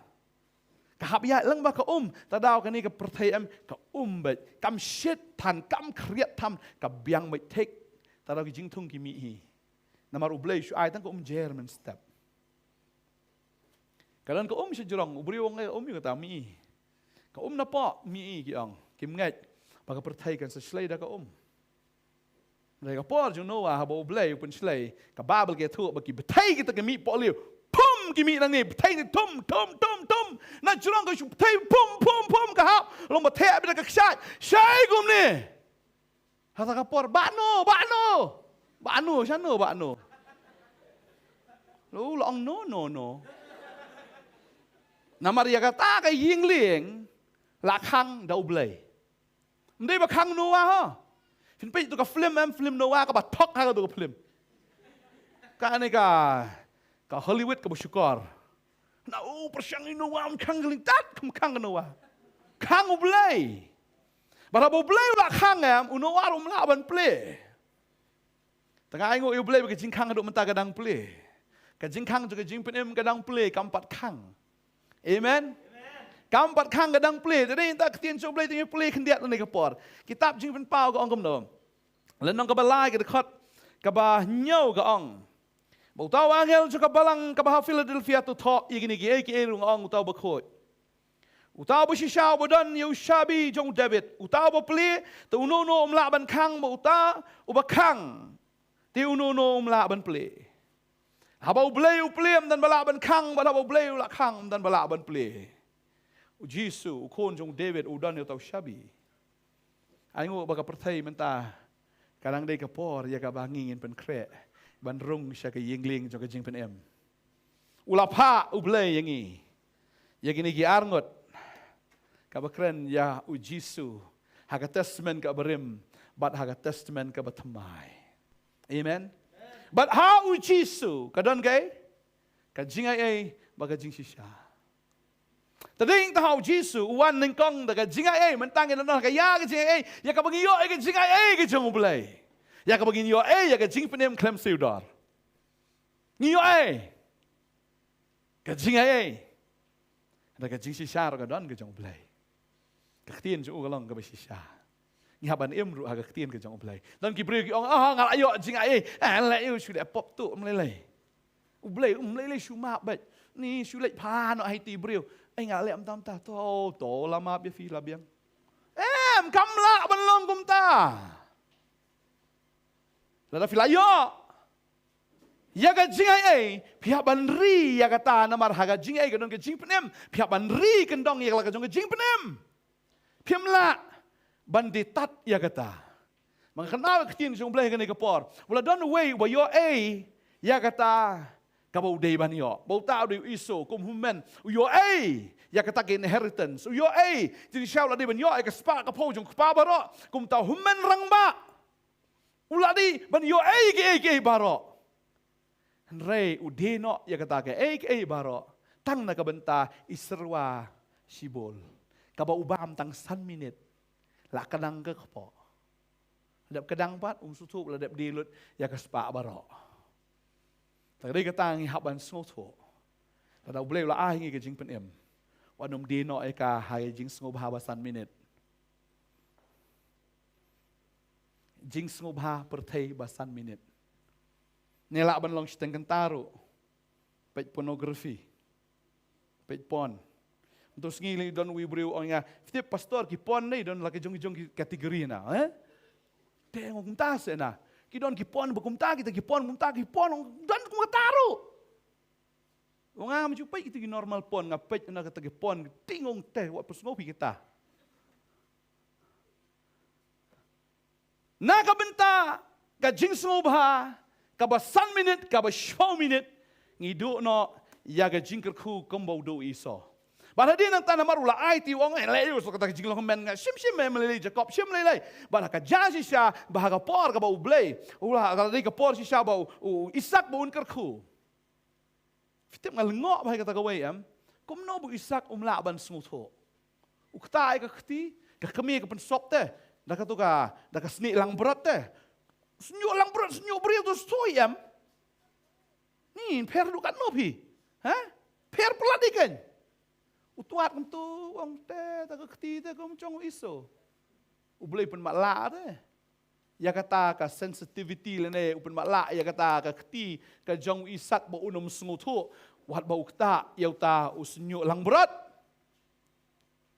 Ka hap ïaid lang bad ka um, te daw kane ka pyrthei em, ka um beit, kam shit than, kam khriat than, ka biang beit thik. Te daw ki jingthung ki mih hi. Namar U Blei shu ai tang ka um jer mynstep. Ka don ka um sha jrong, u briew u ong, eh, um ïa kata, mih. Ka um na poh, mih, ki ong. Kim ngeit ba ka pyrthei kan sa shlei da ka um. Hynrei ka por jong Noah haba U Blei u pynshlei, ka Baibl ka ïathuh ba ki bthei kita ki mih pohliew. Pum, ki mih nangne, bthei ne thum, thum, thum, thum. Na jrong ka shu bthei, pum, pum, pum, ka hap. Long ba theh beit da ka kshaid. Shai kumne. Hata ka por, bah no, bah no. Bah no, shano, bah no. Lo, la ong no, no, no. Namar ïa kata ka ïing lieng la khang da U Blei. Ym dei ba khang Noah ho. Phin peit tu ka film em, film Noah kaba thok ha tu ka film. Kane ka, ka Hollywood kaba shukor. Na u pyrshang ïa Noah, ym khang ka lieng tat, ym khang ka Noah. Khang U Blei. Bad haba U Blei u la khang em, u Noah ruh um lah ban plie. Te nga ai nguh ïa U Blei ba ka jingkhang haduh mynta ka dang plie. Ka jingkhang jong ka jingpynim ka dang plie, kam pat khang. Amen. Kam pat khang, ka dang plie. Te dei ta ka ktien jong U Blei te ngi plie khyndiat lane ka por. Kitab Jingpynpaw ka ong kumno. Lynnong kaba lai, ka dkhot kaba hynñiew, ka ong. Ba uta u angel jong ka balang kaba ha Philadelphia to thoh ïa kine kiei kiei ruh nga ong, uta uba khuid, uta uba shisha uba don ïa u shabi jong u David, uta uba plie, te uno uno um lah ban khang, bad uta uba khang, te uno uno um lah ban plie. Haba U Blei u plie, ym don ba lah ban khang, bad haba U Blei u la khang, ym don ba lah ban plie. U Jisu, u khun jong u David, u don ïa uta u shabi. Ai nguh ba ka pyrthei mynta ka dang dei ka por ïa kaba ngi ngin pynkhreh ban rung sha ka ïing lieng jong ka jingpynim. U la phah U Blei ïa ngi ïa kine ki arngut, kaba kren ïa u Jisu ha ka Testament kaba rim bad ha ka Testament kaba thymmai. Amen. Bad ha u Jisu ka don kaei? Ka jingaiei bad ka jingshisha. Te dei ta ha u Jisu u wan nyngkong da ka jingaiei, mynta ngin ïa ka ïa ka jingaiei, ïa kaba ngi ïoh ïa ka jingaiei ka jong U Blei, ïa kaba ngin ïoh ei ïa ka jingpynim khlem siew dor. Ngi ïoh ei ka jingaiei, da ka jingshisha ruh ka don ka jong U Blei. Ka ktien jong u ka long kaba shisha. Ngi hap ban im ruh ha ka ktien ka jong U Blei. Don ki briew ki ong, ah, nga la ïoh jingaiei, eh, leh ïa u shu leh pop tu, ym lei lei. U Blei um lei lei, shu map beit. Ni shu leit pha noh ha iti briew. Ai nga leh mynta mynta, to to la map ïa phi la biang. Em, kam lah ban long kumta. Lada phi la ïoh ïa ka jingaiei, phi hap ban ri ïa kata, namar ha ka jingaiei ka don ka jingpynim. Phi hap ban ri kyndong ïa ka la ka jong ka jingpynim. Phim lah ban die tat ïa kata. Manga kynmaw ka ktien jong U Blei kane ka por. U la don uwei uba ïoh ei ïa kata kaba u dei ban ïoh. Ba uta u dei u Esau, kum u hynmen, u ïoh ei ïa kata ka inheritance. U ïoh ei, te shisha u la dei ban ïoh ïa ka spah ka phew jong u kpa baroh. Kumta u hynmen rangbah, u la dei ban ïoh ei kiei kiei baroh. Hynrei u die noh ïa kata kaei kaei baroh tang na ka bynta i syrwa shibun, kaba u bam tang san minit. La kdang ka kpoh. La dep kdang pat, um sngewthuh, la dep die lut ïa ka spah baroh. Te dei kata ngi hap ban sngewthuh. Lada U Blei u la ai ngi ka jingpynim, wat nym die noh ïa ka ha ka jingsngewbha ba san minit. Jingsngewbha pyrthei ba san minit. Ne lah ban long shiteng kynta ruh. Peit pornography. Peit porn. Mynta u sngi lei don uwei u briew u ong ïa nga, phi tip pastor, ki porn ne don la ki jong ki jong ki category na, eh? Te nga ong kumta seh na. Ki don ki porn ba kumta, kita ki porn kumta, ki porn don kumta ruh. Ong nga, mynta peit kita ki normal porn, nga peit na kata ki porn, te nga ong te, wat pynshong phi kita. Na ka bynta ka jingsngewbha kaba san minit, kaba shiphew minit, ngi duh noh ïa ka jingkyrkhu kumba u duh Esau. Bad hadien nangta namar u la aiti, u ong, eh, leh ïa u sa kata ka jinglong hynmen, nga shim shim, eh, ym lei lei Jakob, shim lei lei. Bad ha ka jia shisha, ba ha ka por kaba U Blei, u la, ka dei ka por shisha ba u, u Isak ba un kyrkhu. Phi tip, nga lyngngoh bha ïa kata kawei, em. Kumno ba u Isak um lah ban sngewthuh? U kta ïa ka kti, ka kmie ka pynsop te da katu ka, da ka snieh langbrot te. Sñiuh langbrot, sñiuh briew to stoi em. Ni, pher du katno phi. Ha? Pher palat ïa kein. U Tuat kumtu, ong te, ta ka kti te kum jong u Esau. U Blei pynmatlah te. Ïa kata ka sensitivity lane, u pynmatlah, ïa kata ka kti, ka jong u Isak ba un ym sngewthuh. Wat ba u kta, ïa uta, u sñiuh langbrot.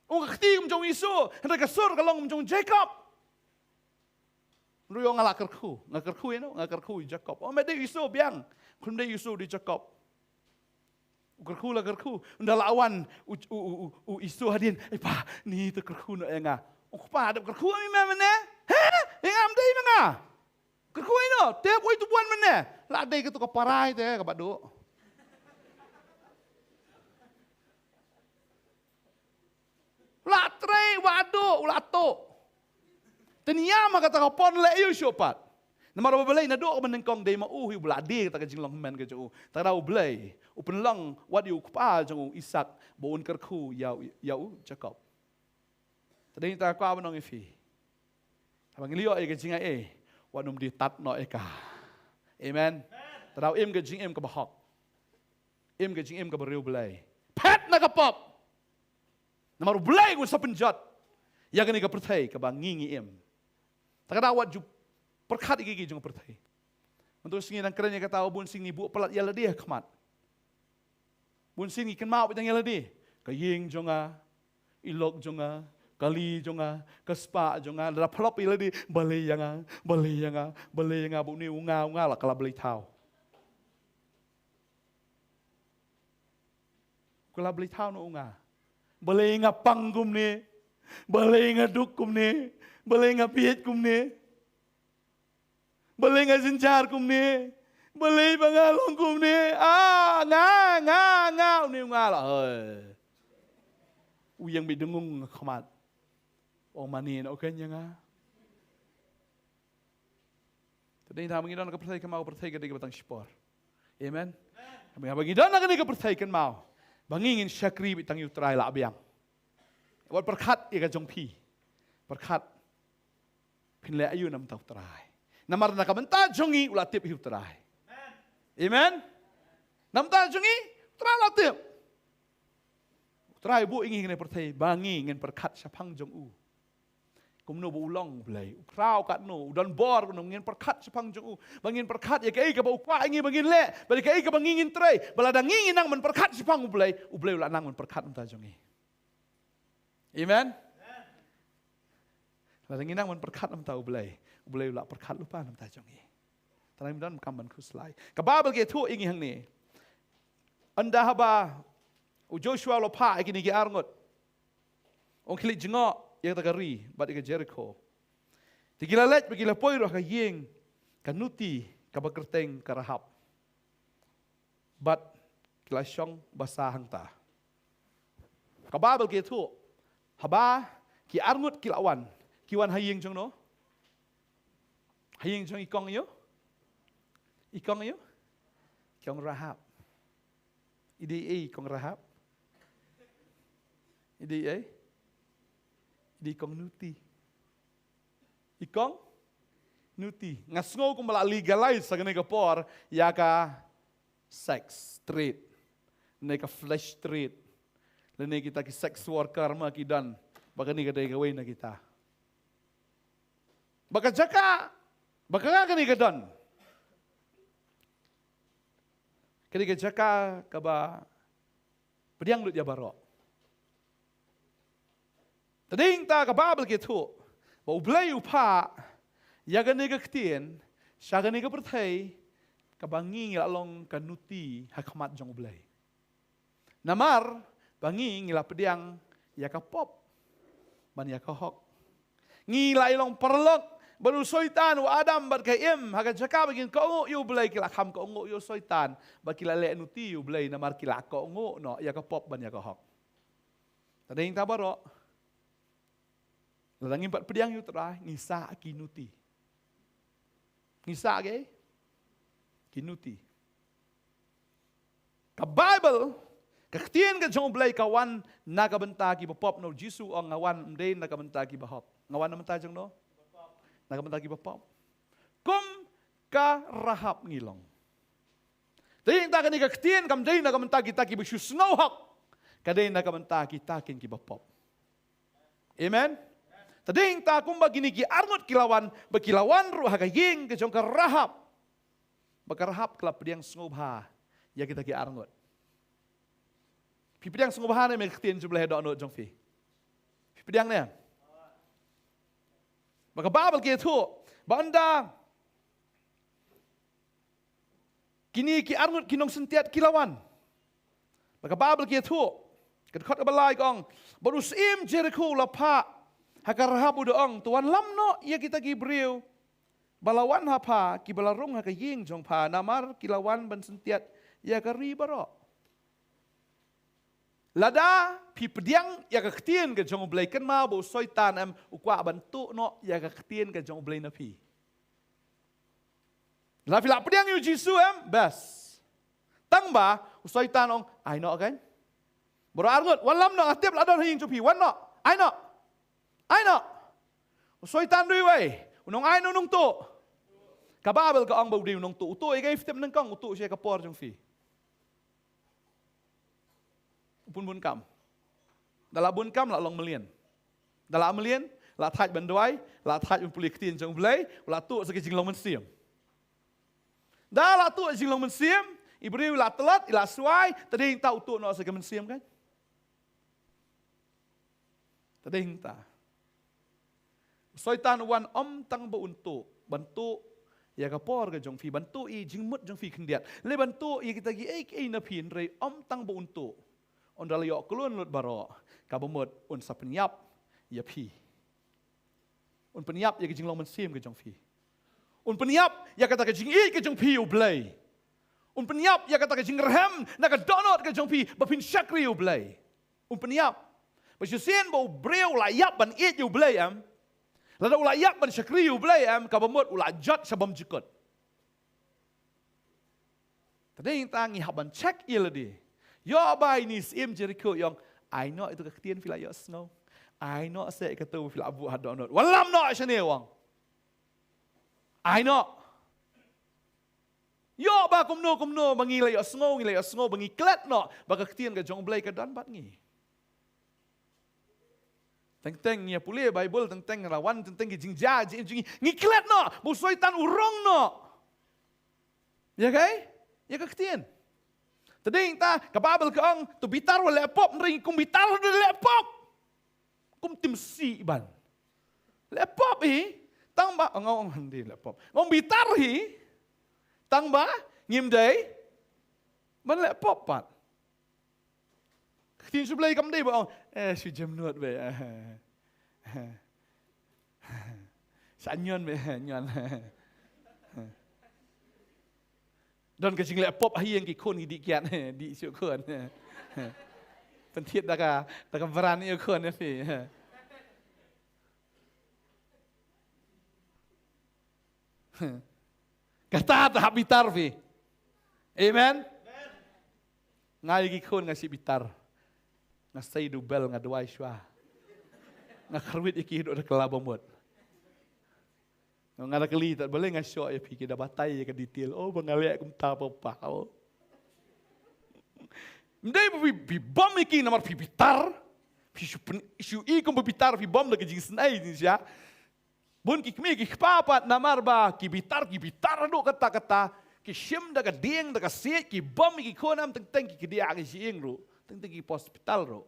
Ong ka kti kum jong u Esau, hynrei ka sur ka long kum jong u Jakob. Ruh ong nga la kyrkhu, nga kyrkhu ïa no, nga kyrkhu ïa u Jakob. Oh, me dei u Esau biang, kum dei u Esau dei u Jakob. U kyrkhu la kyrkhu, ynda la wan, u, u, u, u, u Esau hadien, "Ai pa, ni te kyrkhu noh ïa nga." Ong kpa, dep kyrkhu ïa me mynne? He? Ïa nga ym dei ma nga. Kyrkhu ïa no, tep oi tu buan mynne. La dei ka tu ka parai te, ka badu. La trei, wa do, u la to. Te niam ha kata ka por leh ïa u shuh pat. Namar ba Blei naduh ka banyngkong dei ma u hi u ba la die kata ka jinglong hynmen ka jong u. Te da u Blei, u pynlong wat ïa u kpa jong u Isak, ba un kyrkhu ïa u, ïa u Jakob. Te dei ta ka kwah ban ong ïa phi. Haba ngi leh ïa ka jingai ei, wat nym die tat noh ïa ka. Amen. Te da u im ka jingim kaba hok. Im ka jingim kaba riewblei. Phet na ka pop. Namar u Blei un sa pynjot ïa kane ka pyrthei kaba ngi ngi im. Te ka daw wat ju pyrkhat ïa ki jong ka pyrthei. Mynta u sngi nang kren ïa kata, bun sien ngi buh palat ïa lade ha khmat. Bun sien ngi kynmaw beit tang ïa lade. Ka ïing jong nga, i lok jong nga, ka li jong nga, ka spah jong nga, lada phlop ïa lade, balei ïa nga, balei ïa nga, balei ïa nga, ba une u nga, u nga la ka la blei thaw. Ka la blei thaw noh u nga. Balei nga pang kumne? Balei nga duk kumne? Balei nga bieit kumne? Balei nga jynjar kumne? Balei ba nga long kumne? Ah, nga, nga, nga, une u nga la. Hoi. U ïeng beit dngung ha khmat. Ong mane noh kein ïa nga. Te dei haba ngi don ha ka pyrthei, kynmaw ka pyrthei ka dei kaba tang shipor. Amen. Haba ngi don ha kane ka pyrthei, kynmaw ba ngi ngin shakri beit tang ïa u Trai la biang. Wat pyrkhat ïa ka jong phi. Pyrkhat phin leh aïu na bynta u Trai. Namar na ka bynta jong ngi u la tip hi u Trai. Amen. Na bynta jong ngi u Trai la tip. U Trai u buh ïa ngi ha kane ka pyrthei ba ngi ngin pyrkhat shaphang jong u. Kumno ba u long u Blei, u khraw katno, u don bor kumno, ngin pyrkhat shaphang jong u. Ba ngin pyrkhat ïa kaei kaba u kwah ïa ngi ba ngin leh, bad ïa kaei kaba ngi ngin trei. Ba lada ngi ngi nang ban pyrkhat shaphang u Blei, u Blei u la nang ban pyrkhat na bynta jong ngi. Amen. Lada ngi nang ban pyrkhat na bynta u Blei, u Blei u la pyrkhat lypa na bynta jong ngi. Te ngi don kam ban khuslai. Ka Baibl ka ïathuh ïa ngi hangne. Ynda haba u Joshua u la phah ïa kine ki arngut, ong khie leit jngoh ïa kata ka ri bad ïa ka Jerikho. Te ki la leit bad ki la poi ruh ha ka ïing ka nuti kaba kyrteng ka Rahab. Bad ki la shong basa hangta. Ka Baibl ka ïathuh, haba ki arngut ki la wan, ki wan ha ïing jong no? Ha ïing jong i kong ïa u? I kong ïa u? I kong Rahab. I dei ei i kong Rahab? I dei ei? I dei kong nuti. I kong nuti. Nga sngew kumba la legalize ha kane ka por ïa ka sex trade, ne ka flesh trade, lane kita ki sex worker ma ki don. Ba kane ka dei kawei na kita. Ba ka jaka ba ka, kane ka don, ka dei ka jaka kaba pdiang lut ïa baroh. Te dei hangta ka Baibl ka ïathuh ba u Blei u phah ïa kane ka ktien sha kane ka pyrthei, kaba ngi ngi la long ka nuti ha khmat jong u Blei. Namar ba ngi ngi la pdiang ïa ka pop ban ïa ka hok. Ngi la ïa long paralok bad u Soitan, u Adam bad ka Im, ha ka jaka ba kin kohnguh ïa u Blei ki la kham kohnguh ïa u Soitan, ba ki la leh nuti ïa u Blei namar ki la kohnguh noh ïa ka pop ban ïa ka hok. Te dei hangta baroh, lada ngim pat pdiang ïa u Trai, ngi sah ki nuti. Ngi sah ki, ki nuti. Ka Baibl, ka ktien ka jong u Blei ka wan na ka bynta kiba pop, na u Jisu u ong nga wan ym dei na ka bynta kiba hok. Nga wan na bynta jong no? Na ka bynta kiba pop. Kum Ka Rahab ngi long. Te ïa kata kane ka ktien kam dei na ka bynta kita kiba shu sngew hok. Ka dei na ka bynta kita kin kiba pop. Amen. Te dei ta kumba kine ki arngut ki la wan, ba ki la wan ruh ha ka ïing ka jong ka Rahab. Ba ka Rahab ka la pdiang sngewbha ïa kita ki arngut. Phi pdiang sngewbha ne em ïa ka ktien jong U Blei ha dohnud jong phi? Phi pdiang ne em? Ba ka Baibl ka ïathuh ba ynda kine ki arngut ki nongsyntiat ki la wan. Ba ka Baibl ka ïathuh, ka dkhot kaba lai ka ong, bad u syiem Jerikho u la phah ha ka Rahab, u da ong, to wanlam noh ïa kita ki briew ba la wan ha pha, kiba la rung ha ka ïing jong pha, namar ki la wan ban syntiat ïa ka ri baroh. Lada phi pdiang ïa ka ktien ka jong U Blei, kynmaw ba u Soitan em u kwah ban tuh noh ïa ka ktien ka jong U Blei na phi. La phi la pdiang ïa u Jisu em, bas. Tang ba u Soitan ong, ai noh kan. Baroh arngut, wanlam noh, nga tip la don ha ïing jong phi, wan noh, ai noh. Ai noh. U Soitan dei uwei, u nong ai ne u nong tuh? Ka Baibl ka ong ba u dei u nong tuh. U tuh ïa kaei, phi tip nyngkong, u tuh sha ka por jong phi. U pynbun kam. Da la bun kam la long mlien. Da la mlien, la thait ban duwai, la thait ban pule ktien jong U Blei, la tuh sa ka jinglong mynsiem. Da la tuh jinglong mynsiem, i briew i la tlot, i la swai, te dei ta u tuh noh sa ka mynsiem kan. Te dei ta. U Soitan u wan ym tang ba un tuh, ban tuh ïa ka por ka jong phi, ban tuh ïa i jingmut jong phi khyndiat. Lei ban tuh ïa kita kiei kiei na phi, hynrei ym tang ba un tuh. Un da la ïoh klun lut baroh, kaba mut un sa pynïap ïa phi. Un pynïap ïa ka jinglong mynsiem ka jong phi. Un pynïap ïa kata ka jingïeit ka jong phi ïa U Blei. Un pynïap ïa kata ka jingrhem na ka dohnud ka jong phi ba phin shakri ïa U Blei. Un pynïap. Ba shisien ba u briew u la ïap ban ïeit ïa U Blei em, lada u la ïap ban shakri ïa U Blei em, kaba mut u la jot sha bymjukut. Te dei ta ngi hap ban check ïa lade. Ïoh ba ine i syiem Jerikho i ong, ai noh ïa tu ka ktien phi la ïohsngew. Ai noh seh ïa katu phi la buh ha dohnud. Wanlam noh shane, u ong. Ai noh. Ïoh ba kumno kumno ba ngi la ïohsngew, ngi la ïohsngew ba ngi klet noh ba ka ktien ka jong U Blei ka don bad ngi. Teng teng ngi ïa pule Baibl, teng teng ngi la wan, teng teng ki jingjia jingim jong ngi, ngi klet noh ba u Soitan u rong noh. Ïa kaei? Ïa ka ktien. Te dei ta ka Baibl ka ong, to bitar wat leh pop, hynrei kum bitar wat leh pop. Kum tim sih ban leh pop hi. Tang ba, nga ong hynrei leh pop, nga ong bitar hi. Tang ba ngim dei ban leh pop pat. Ka ktien sha U Blei kam dei ba ong, eh, shu jemnud beit. Sa ñion beit, ñion. Don ka jingleh pop ha ïing ki khun ki dih kiad, dih shuh khun. Pynthied da ka, da ka bran ïa u khun ïa phi. Kata te hap bitar phi. Amen. Nga ïa ki khun nga shu bitar. Nga sei da u bel, nga duwai shuwa. Nga kyrwit ïa ki haduh da ka la ba mut. Nga da kylli tad balei nga shoh ïa phi, ki da batai ïa ka detail. Oh, ba nga leh kumta papa. Oh. Ym dei ba phi, phi bom ïa ki namar phi bitar. Phi shu pyn-, shu i kum ba bitar, phi bom da ka jingsnei jingshisha. Bun ki kmie ki kpa pat namar ba ki bitar, ki bitar haduh katta katta, ki shim da ka dieng da ka siej, ki bom ïa ki khun, em teng teng ki kdiah ki shyieng ruh, teng teng ki poi hospital ruh.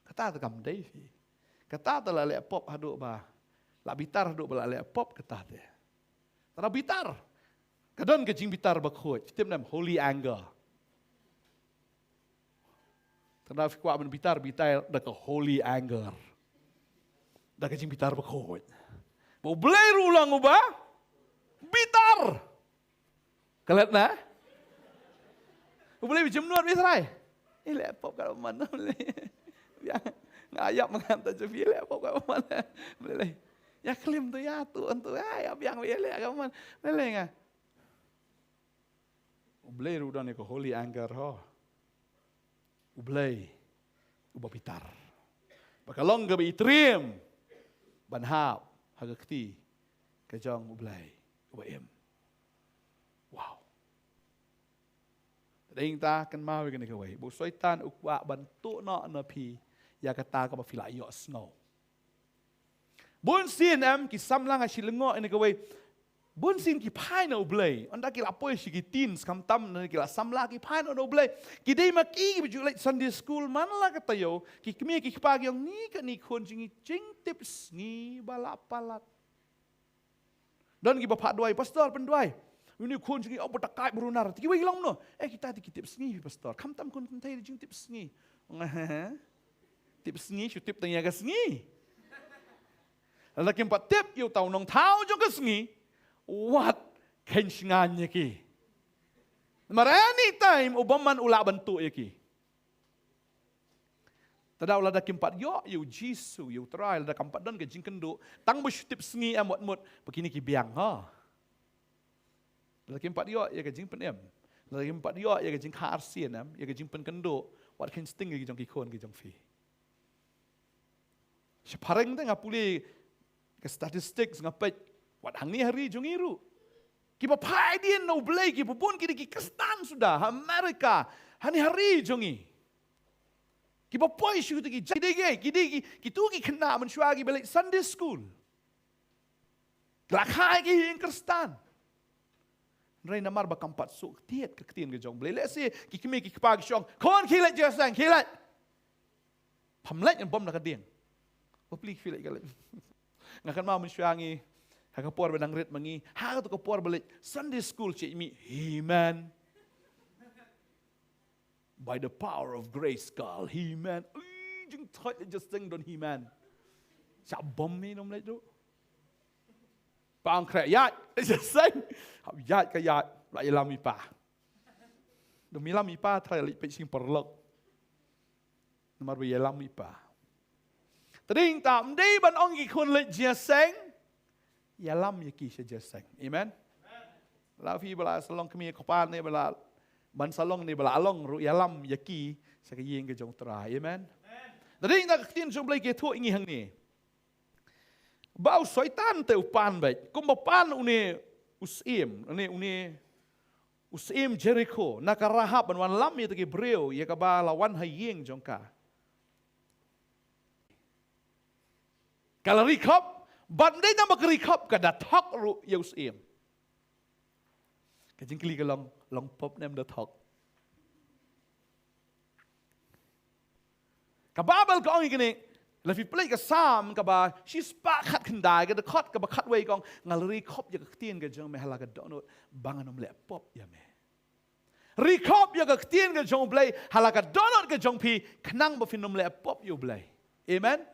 Kata te kam dei phi. Kata te la leh pop haduh ba la bitar, haduh ba la leh pop kata te. Te la bitar. Ka don ka jingbitar bakhuid, tip ne em, holy anger. Te lada phi kwah ban bitar, bitar da ka holy anger. Da ka jingbitar bakhuid. Ba U Blei ruh u long uba bitar. Klet na? U Blei u jemnud beit trai. Eh, leh pop ka man, leh. Ïa, nga ïap ma nga ta jong phi, leh pop ka man. Leh. Ïa klim tu, ïa tu, tu, ïa, ïa biang, ïa leh ka man. Leh, leh nga. U Blei ruh u don ïa ka holy anger ho. U Blei uba bitar. Ba ka long kaba i triem ban hap ha ka kti ka jong U Blei uba im. Dei ta kynmaw ïa kane kawei. Ba u Soitan u kwah ban tuh noh na phi ïa kata kaba phi la ïohsngew. Bun sien em ki samla, nga shu lyngngoh ïa kane kawei. Bun sien ki phai na U Blei. Ynda ki la poi sha ki teens, khamtam na ki la samla, ki phai na U Blei. Ki dei ma ki kiba ju leit Sunday school man la ka taïew. Ki kmie ki kpa ki ong, ni kane khun jong ngi jingtip sngi ba la palat. Don kiba phah duwai, pastor pynduwai. Une u khun jong ngi u ba dakaid ba runar. Te kiwei ki long kumno? Eh, kita te ki tip sngi, pastor. Khamtam khun kynthei jingtip sngi. Tip sngi, shu tip tang ïa ka sngi. Lada kim pat tip ïa uta u nongthaw jong ka sngi, wat kheiñ shngaiñ ïa ki. Namar anytime u bymman u lah ban tuh ïa ki. Te da lada kim pat ïoh ïa U Jisu, ïa U Trai, lada kam pat don ka jingkynduh, tang ba shu tip sngi em, wat mut ba kine ki biang, ha. Lada kim pat ïoh ïa ka jingpynim, lada kim pat ïoh ïa ka jingkha arsien em, ïa ka jingpynkynduh, wat kheiñ sting ïa ki jong ki khun ki jong phi. Sha phareng te nga pule ka statistics, nga peit, wat hangne ha ri jong ngi ruh, kiba phai dien na U Blei kiba bun ki dei ki Khristan suda ha America, hangne ha ri jong ngi. Kiba poi sha kito ki jaka, ki dei ki, ki dei ki, kito ki khynnah mynshuwa kiba leit Sunday school. La kha ïa ki ïing Khristan. Hynrei namar ba kam pat sngewthuh ka ktien ka jong U Blei. Lehse ki kmie ki kpa ki shong, khun khie leit jingïaseng, khie leit. Pham leit, ngan bom na ka dieng. Bapli khie leit ka leit. Nga kynmaw mynshuwa ngi, ha ka por ba dang rit ma ngi, ha kato ka por ba leit Sunday school, shi mih, amen. By the power of grace, God, amen. Ui, jingthoit leit jingïaseng don amen. Sha bom hi, ym leit ruh. Pa ong khreh ïaid leit jingïaseng. Hap ïaid ka ïaid, la ïalam i pa. Dang ïalam i pa, trai leit peit shynparalok. Namar ba ïalam i pa. Te dei ta, ym dei ban ong ki khun leit jingïaseng, ïalam ïa ki sha jingïaseng. Amen. La phi ba la sa long kmie kpa ne ba la, ban sa long ne ba la long ruh, ïalam ïa ki sha ka ïing ka jong U Trai. Amen. Te dei ta, ka ktien jong U Blei ka ïathuh ïa ngi hangne ba u Soitan te u pan beit kumba pan une u syiem, une, une u syiem Jerikho, na ka Rahab, ban wanlam ïa kita ki briew ïa kaba la wan ha ïing jong ka. Ka la ri khop, bad ym dei tang ba ka ri khop, ka da thok ruh ïa u syiem. Ka jingkylli ka long, long pop ne ym da thok? Ka Baibl ka ong ïa kane, la phi pule ka Salm kaba shispah khatkhyndai, ka dkhot kaba khatwei ka ong, nga la ri khop ïa ka ktien ka jong me ha la ka dohnud, ba ngan ym leh pop ïa me. Ri khop ïa ka ktien ka jong U Blei ha la ka dohnud ka jong phi, khnang ba phin ym leh pop ïa U Blei. Amen.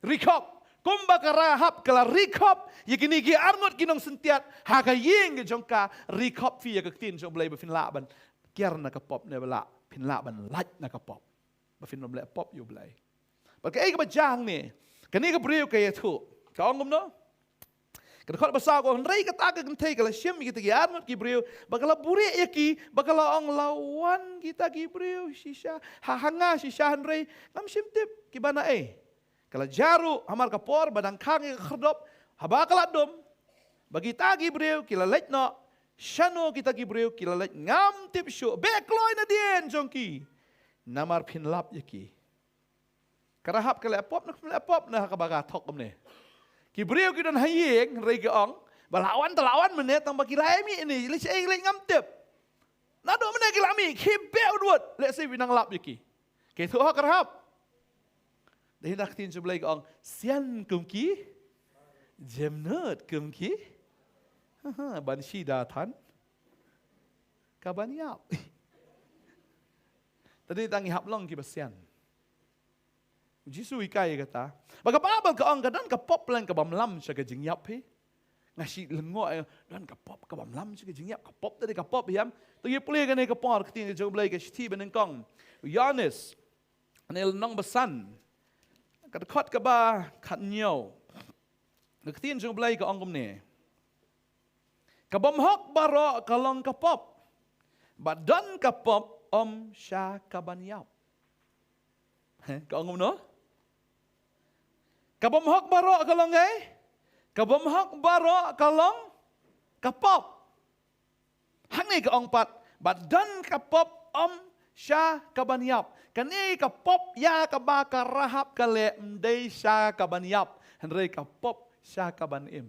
Ri khop. Kumba ka Rahab ka la ri khop ïa kine ki arngut ki nongsyntiat ha ka ïing ka jong ka, ri khop phi ïa ka ktien jong U Blei ba phin lah ban kiar na ka pop, ne ba lah, phin lah ban lait na ka pop, ba phin ym leh pop ïa U Blei. Bad kaei kaba jia hangne? Kane ka briew ka ïathuh, ka ong kumno? Ka dkhot ba saw ka ong, hynrei kata ka kynthei ka la shim ïa kita ki arngut ki briew, bad ka la buhrieh ïa ki, bad ka la ong, la wan kita ki briew shisha ha, ha nga shisha, hynrei ngam shym tip kiba naei. Ka la jia ruh hamar ka por ba dang khang ïa ka khyrdop, haba ka la dum, ba kita ki briew ki la leit noh. Shano kita ki briew ki la leit ngam tip shuh. Beh kloi nadien jong ki, namar phin lap ïa ki. Ka Rahab ka leh pop ne kam leh pop ne ha kaba ka thok kumne? Ki briew ki don ha ïing, hynrei ki ong, ba la wan te la wan mynne, tang ba ki la ïa mih ne, leit shaei leit ngam tip. Naduh mynne ki la mih, ki beh u dud, lehse phi nang lap ïa ki. Ka ïathuh ha ka Rahab. Dei na ka ktien jong U Blei ka ong, sian kum ki, jemnud kum ki. Ha, ha, ban shi da than, ka ban ïap. Te dei tang ngi hap long kiba sian. U Jisu u hikai ïa kata. Ba ka Baibl ka ong ka don ka pop leng ka bym lam sha ka jingïap hi. Nga shu lyngngoh, eh, don ka pop ka bym lam sha ka jingïap, ka pop te dei ka pop hi em. To ïa pule kane ka por, ka ktien ka jong U Blei ka shithi ba nyngkong. U Ïoannis, kane lynnong ba san, ka dkhot kaba khathynñiew. Ka ktien jong U Blei ka ong kumne. Ka bymhok baroh ka long ka pop, bad don ka pop ym sha ka ban ïap. He, ka ong kumno? Ka bymhok baroh ka long kaei? Ka bymhok baroh ka long ka pop. Hangne ka ong pat, Bad don ka pop ym sha kaban ïap. Kane ka pop ïa kaba ka Rahab ka leh ym dei sha kaban ïap, hynrei ka pop sha kaban im.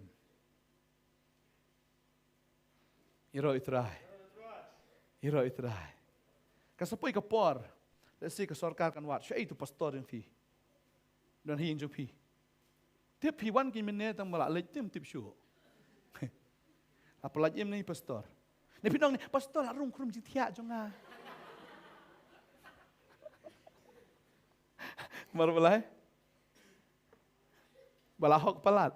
Ïaroh ïa u Trai. Ïaroh ïa u Trai. Ka sa poi ka por, lehse ka sorkar kan wad, shaei uto u pastor jong phi? Don ha ïing jong phi? Tip phi wan ki mynne tang ba la leit, tip, tip shuh. Apa leit im ne pastor? Ne phi nong ne pastor la rung khrum jingthiah jong nga. Mar balei? Ba la hok palat.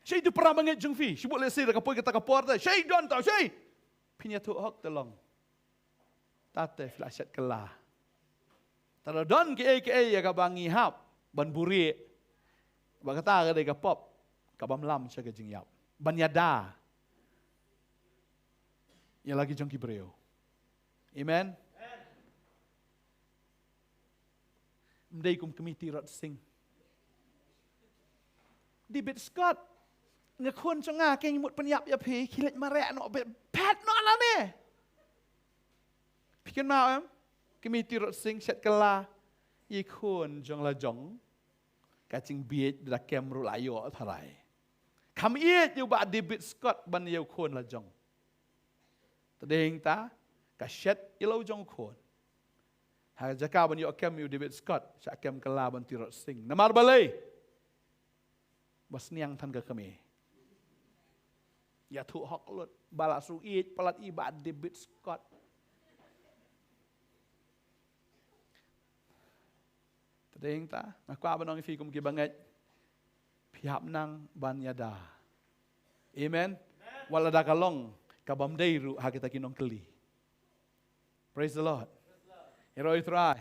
Shaei uto u para bangeit jong phi? Shibun lehse da ka poi kata ka por te, shaei don ta, shaei? Phin ïathuh hok te long. Tate phi la shet kylla. Te da don kiei kiei ïa kaba ngi hap ban buhrieh, ba kata ka dei ka pop kabym lam sha ka jingïap, ban ïada ïa la ki jong ki briew. Amen. Ym dei kum kmie Tirot Sing. David Scott, nga khun jong nga, keiñ mut pynïap ïa phi, khie leit mareh noh beit, phet noh lane. Phi kynmaw em? Kmie Tirot Sing shet kylla ïa i khun jong la jong. Ka jingbieit da kem ruh la ïoh tharai. Kam ïeit ïa u Bah David Scott ban ïa u khun la jong. Te dei ta ka shet ïa la u jong u khun. Ha ka jaka ban ïoh kem ïa u David Scott, shah kem kylla ban Tirot Sing. Namar balei? Ba sniang than ka kmie. Ïathuh hok lut ba la shu ïeit palat ïa i Bah David Scott. Te dei ta, nga kwah ban ong ïa phi kum ki bangeit, phi hap nang ban ïada. Amen. Wat lada ka long kabym dei ruh ha kita ki nongkylli. Praise the Lord. Ïaroh ïa u Trai.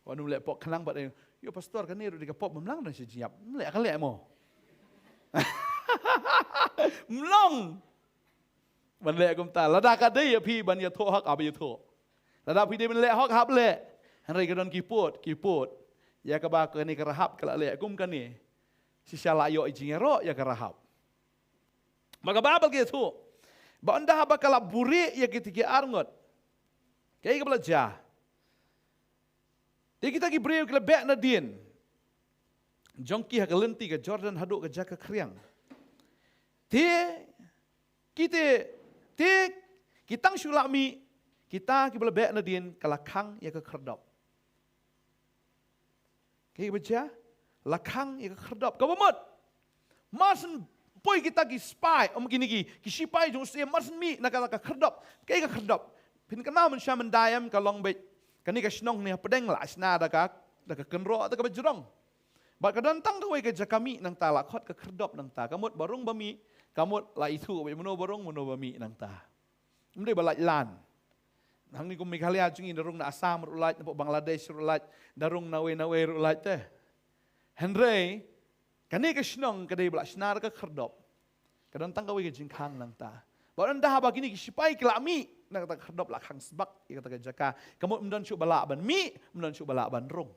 Wat nym leh pop khnang pat, eh, ïoh pastor, kane ruh dei ka pop, ym lah dang shu jingïap. Ym leh, ka leh mo. Ym long ban leh kumta. Lada ka dei ïa phi ban ïathuh hok, hap ïathuh. Lada phi dei ban leh hok, hap leh. Hynrei ka don ki pud, ki pud ïa kaba kane ka Rahab ka la leh kum kane. Shisha la ïoh i jingïaroh ïa ka Rahab. Bad ka Baibl ka ïathuh ba ynda haba ka la buhrieh ïa kita ki arngut, kaei kaba la jia? Te kita ki briew ki la beh nadien jong ki ha ka lynti ka Jordan haduh ka jaka khriang. Te kita, te ki tang shu la mih, kita kiba la beh nadien, ka la khang ïa ka khyrdop. Kaei kaba jia? La khang ïa ka khyrdop. Kaba mut, mar syn poi kita ki spy, ym, kine ki, ki shipai jong u syiem, mar syn mih na kata ka khyrdop. Kaei ka khyrdop? Phin kynmaw mynshem myndai em, ka long beit, kane ka shnong ne hapdeng la shna da ka, da ka kynroh, da kaba jrong. Bad ka don tang kawei ka jaka mih nangta, la khot ka khyrdop nangta. Ka mut ba rung ba mih, ka mut la ithuh beit mano ba rung, mano ba mih nangta. Ym dei ba lait lan. Hangne kum Meghalaya jong ngi, da rung na Assam ruh lait, na Bangladesh ruh lait, da rung nawei nawei ruh lait te. Hynrei kane ka shnong ka dei ba la shna da ka khyrdop. Ka don tang kawei ka jingkhang nangta. Bad ynda haba kine ki shipai ki la mih na kata ka khyrdop, la khang sbak ïa kata ka jaka. Ka mut ym don shuh ba lah ban mih, ym don shuh ba lah ban rung.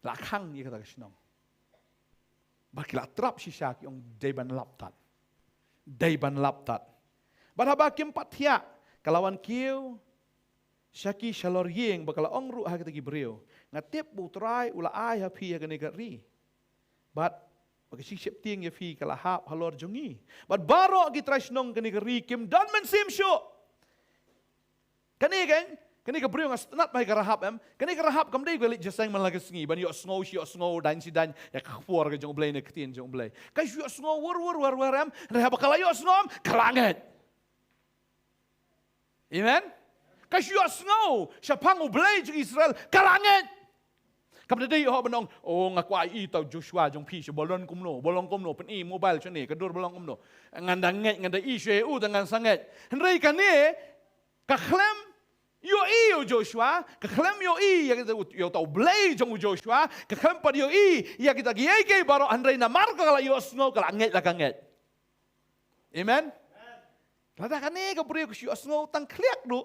La khang ïa kata ka shnong. Bad ki la trap shisha, ki ong dei ban lap tad. Dei ban lap tad. Bad haba kim pat thiah, ka la wan kiew sha ki shalor ïing, bad ka la ong ruh ha kita ki briew, nga tip ba u Trai u la ai ha phi ïa kane ka ri. Bad ba ka jingsheptieng ïa phi ka la hap halor jong ngi. Bad baroh ki trai shnong kane ka ri kim don mynsiem shuh. Kane ka, kane ka briew nga sngewtynnat bha ïa ka Rahab em. Kane ka Rahab kam dei ka leit jingïaseng man la ka sngi ban ïohsngew shi ïohsngew, daiñ shi daiñ ïa ka khubor ka jong U Blei ne ka ktien jong U Blei. Ka shu ïohsngew wur wur wur wur em. Hynrei haba ka la ïohsngew em, ka la ngeit. Amen. Ka shu ïohsngew shaphang U Blei jong Israel, ka la ngeit. Kam da dei hok ban ong, oh, nga kwah ïohi ïa uta u Joshua jong phi, shu ba long kumno, ba long kumno, pyni mobile shane, ka dur ba long kumno. Ngan da ngeit, ngan da ïohi shuh ïa u, te ngan sa ngeit. Hynrei kane ka khlem ïohi ïa u Joshua, ka khlem ïohi ïa kita, ïa uta U Blei jong u Joshua, ka khlem pat ïohi ïa kita kiei kiei baroh, hynrei namar ka la ïohsngew, ka la ngeit, la ka ngeit. Amen. Lada kane ka briew ka shu ïohsngew tang khlieh ruh,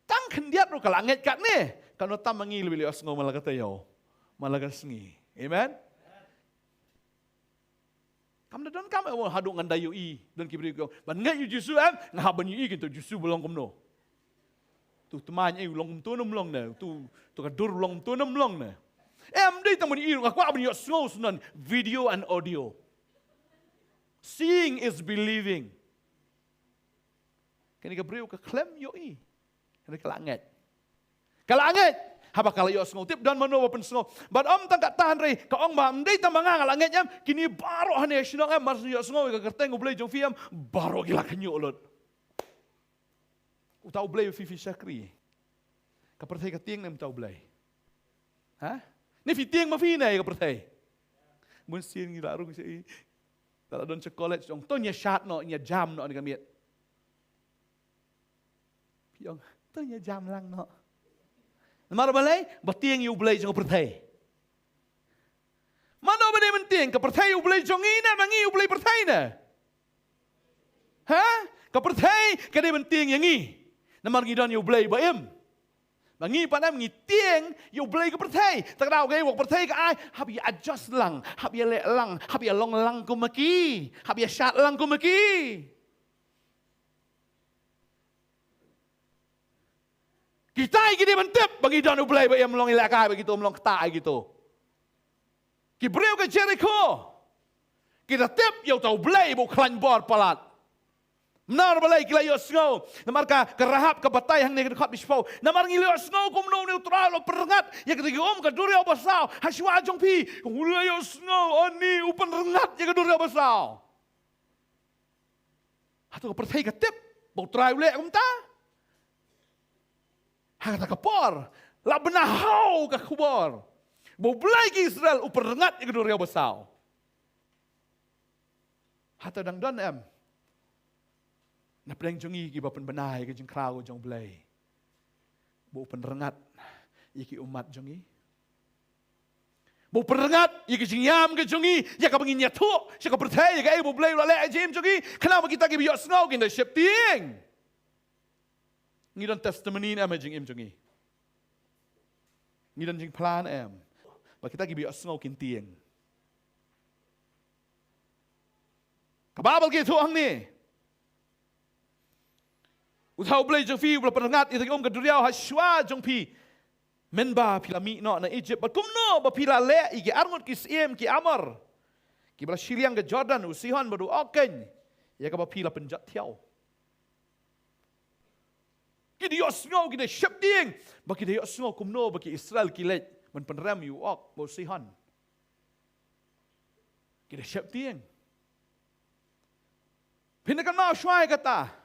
tang khyndiat ruh ka la ngeit katne, kano tam ma ngi lada ïohsngew man la ka taïew, man la ka sngi. Amen. Kam da don kam, eh, haduh ngan da ïohi, don ki briew ki ong, ban ngeit ïa u Jisu em, nga hap ban ïohi kyntu u Jisu ba long kumno. Tu tmaiñ, eh, u long kumto ne em long ne, tu, tu ka dur u long kumto ne em long ne. Em dei tang ban ïohi, nga kwah ban ïohsngew shuh nan, video and audio. Seeing is believing. Kane ka briew ka khlem ïohi. Hynrei ka la ngeit. Ka la ngeit. Haba ka la ïohsngew, tip don mano ba pynsngew. Bad ym tang katta hynrei ka ong ba ym dei tang ma nga nga la ngeit em. Kine baroh hangne shnong em, mar shu ïohsngew ïa ka kyrteng U Blei jong phi em, baroh ki la khynñiuh lut. Uta U Blei phi, phi shakri. Ka pyrthei ka tieng ne em uta U Blei? Ha? Ne phi tieng ma phi ne ïa ka pyrthei? Bun sien ngi la rung sha i. Te la don sha college, ong to ñia shad noh, ñia jam noh ne ka miet. Phi ong to ñia jam lang noh. Namar balei? Ba tieng ïa U Blei jong ka pyrthei. Mano ba dei ban tieng, ka pyrthei U Blei jong ngi ne, ma ngi U Blei pyrthei ne? Ha? Ka pyrthei ka dei ban tieng ïa ngi. Namar ngi don ïa U Blei ba im. Ma ngi pat em ngi tieng ïa U Blei ka pyrthei. Te ka daw kaei ba ka pyrthei ka ai, hap ïa adjust lang, hap ïa leh lang, hap ïa long lang kum ma ki, hap ïa shad lang kum ma ki. Kita ki dei ban tip ba ngi don U Blei ba im, ym long ïalehkai bad kito, ym long ktah ïa kito. Ki briew ka Jerikho ki da tip ïa uta U Blei ba u khlaiñ bor palat. Namar balei? Ki la ïohsngew. Namar ka, ka Rahab ka batai hangne ka dkhot ba shiphew. Namar ngi la ïohsngew kumno une U Trai u la pynrngat ïa kata ka um ka duriaw basaw ha shuwa jong phi. U la ïohsngew, ani u pynrngat ïa ka duriaw basaw. Hato ka pyrthei ka tip ba U Trai u leh kumta? Ha kata ka por la bynñiaw ka khubor ba U Blei ki Israel u pynrngat ïa ka duriaw basaw. Hato dang don em na pdeng jong ngi kiba pynbna ïa ka jingkhraw jong U Blei ba u pynrngat ïa ki ummat jong ngi? Ba u pynrngat ïa ka jingïam ka jong ngi, ïa kaba ngin ïathuh sha ka pyrthei ïa kaei ba U Blei u la leh ha ka jingim jong ngi, khnang ba kita kiba ïohsngew kin da sheptieng. Ngi don testimony ne em ha ka jingim jong ngi? Ngi don jingphla ne em ba kita kiba ïohsngew kin tieng? Ka Baibl ka ïathuh hangne, uta U Blei jong phi u la pynrngat ïa kata ka um ka duriaw ha shuwa jong phi, mynba phi la mih noh na Ijipt, bad kumno ba phi la leh ïa ki arngut ki syiem ki Amor kiba la shiliang ka Jordan, u Sihon bad u Og, ïa kaba phi la pynjot thiaw. Ki da ïohsngew, ki da sheptieng, ba ki da ïohsngew kumno ba ki Israel ki leit ban pynrem ïa u Og bad u Sihon. Ki da sheptieng. Phin da kynmaw shuwa ïa kata,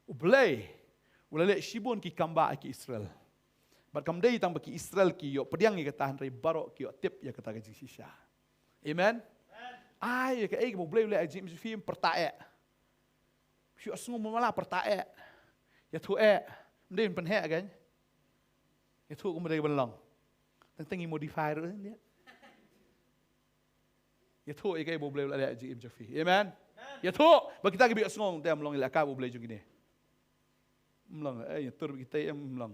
U Blei u la leh shibun ki kambah ha ki Israel. Bad kam dei tang ba ki Israel ki ïoh pdiang ïa kata, hynrei baroh ki ïoh tip ïa kata ka jingshisha. Amen. Ai ïa kaei kaba U Blei u leh ha ka jingim jong phi, ym pyrta eh. Shu ïohsngew ma la pyrta eh. Ïathuh eh. Ym dei ban pynheh kein. Ïathuh kumba dei ban long. Teng teng ngi modify ruh ïa. Ïathuh ïa kaei ba U Blei u la leh ha ka jingim jong phi. Amen. Ïathuh ba kita kiba ïohsngew te ym long ïalehkai bad U Blei jong kine. Ym long, eh, ïatur bad kita ym long.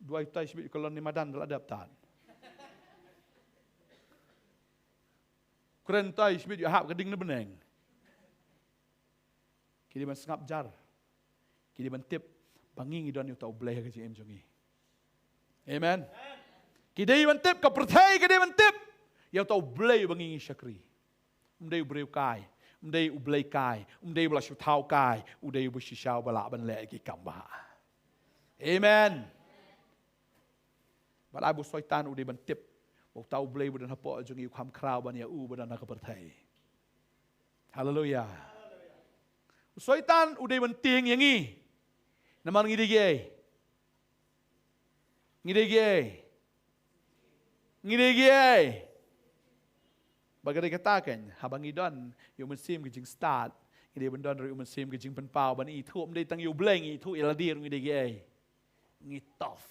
Duwai tai shibit ïa ka lon ne madan da la dep tad. Kren tai shibit ïa hap ka ding na bneng. Ki dei ban sngap jar. Ki dei ban tip ba ngi ngi don ïa uta U Blei ha ka jingim jong ngi. Amen. Ki dei ban tip, ka pyrthei ka dei ban tip ïa uta U Blei ba ngi ngi shakri. Ym dei u briew kai, ym dei U Blei kai, ym dei ba la shu thaw kai, u dei uba shisha uba lah ban leh ki kam ba. Amen. Bad ai ba u Soitan u dei ban tip ba uta U Blei ba don hapoh jong ngi u kham khraw ban ïa u ba don ha ka pyrthei. Haleluya. U Soitan u dei ban tieng ïa ngi. Namar ngi dei kiei? Ngi dei kiei? Ngi dei kiei? Ba ka dei kata kein, haba ngi don ïa u Mynsiem ka jingstad, ngi dei ban don ruh ïa u Mynsiem ka jingpynpaw ban ithuh, ym dei tang ïa U Blei, ngi ithuh ïa lade ruh ngi dei kiei? Ngi tough.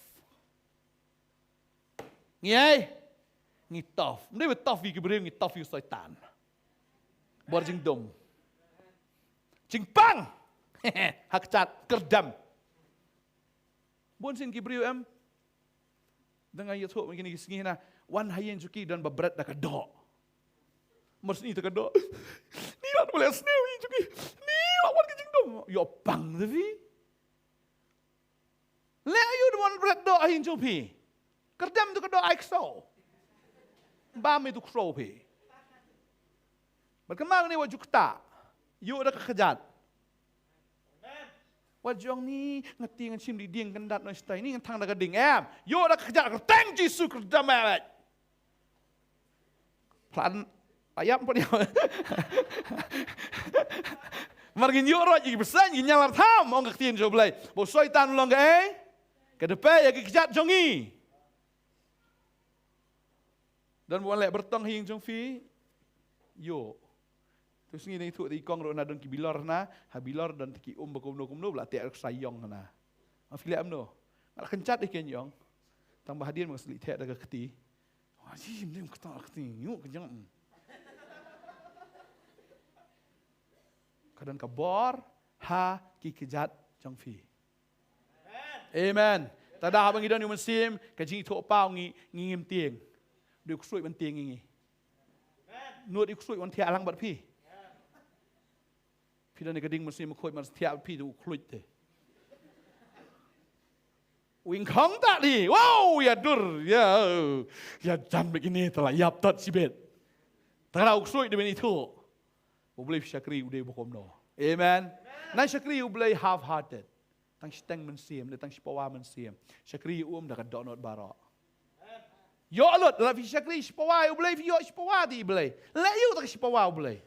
Ngi ei? Ngi tough. Ym dei ba tough ïa ki briew, ngi tough ïa u Soitan. Bor jingdum. Jingpang. Ha kjat kyrdem. Bun sien ki briew em. Tang ïa thoh mynta kine ki sngi na, wan ha ïing jong ki don ba bret da ka doh. Mar sni ta ka doh. Ni la ba leh sniew ïing jong ki. Ni la wan ka jingdum. Ïoh pang te phi. Leh aïu da wan bret doh ha ïing jong phi. Kyrdem ta ka doh ai ksaw. Ba me tu ksaw phi. Bad ka mar ne wa jukta. Ïoh da ka kjat. Wat jong ni nga tieng ngan shim dih dieng kyndat noh shatai ni ngan thang da ka ding em. Ïoh da ka kjat kyrteng Jisu kyrdan em. Plan ayap pun ïa. Mar ngin ïoh rot ïa ki bseiñ ngin ïalar tham ong ka ktien jong U Blei. Ba u Soitan u long kaei? Ka dpei ïa ki kjat jong ngi. Don ba wan leh byrtong ha ïing jong phi? Ïoh. Tu sngi ngi thuh da i kong ruh na don ki bilor na, ha bilor don ki um ba kumno kumno ba la teh ka sa ïong na. Ma phi leh kumno? Nga la kynjat ïa ki ïong. Tang ba hadien ba nga slieh theh da ka kti. Wa ji mdem kata ka kti ïoh ka jong. Ka don ka bor ha ki kjat jong phi. Amen. Tada haba ngi don ïa u Mynsiem, ka jingithuhpaw ngi, ngi ngim tieng. Dei u ksuid ban tieng ïa ngi. Nud ïa u ksuid wan thiah lang bad phi. Phi don ïa ka ding Mynsiem Bakhuid mar thiah bad phi u ksuid te. Wing khong ta di. Wow, ïa dur, ïa. Ïa jan bad kine te la ïap tot shibit. Tada u ksuid dei ban ithuh. U Blei phi shakri u dei ba kumno. Amen. Nang shakri u Blei half hearted. Tang shiteng mynsiem, ne tang shipawa mynsiem. Shakri um da ka dohnud baroh. Ïoh lut, la phi shakri shipawa, u Blei phi ïoh shipawa di Blei. Leh ïa u da ka shipawa u Blei.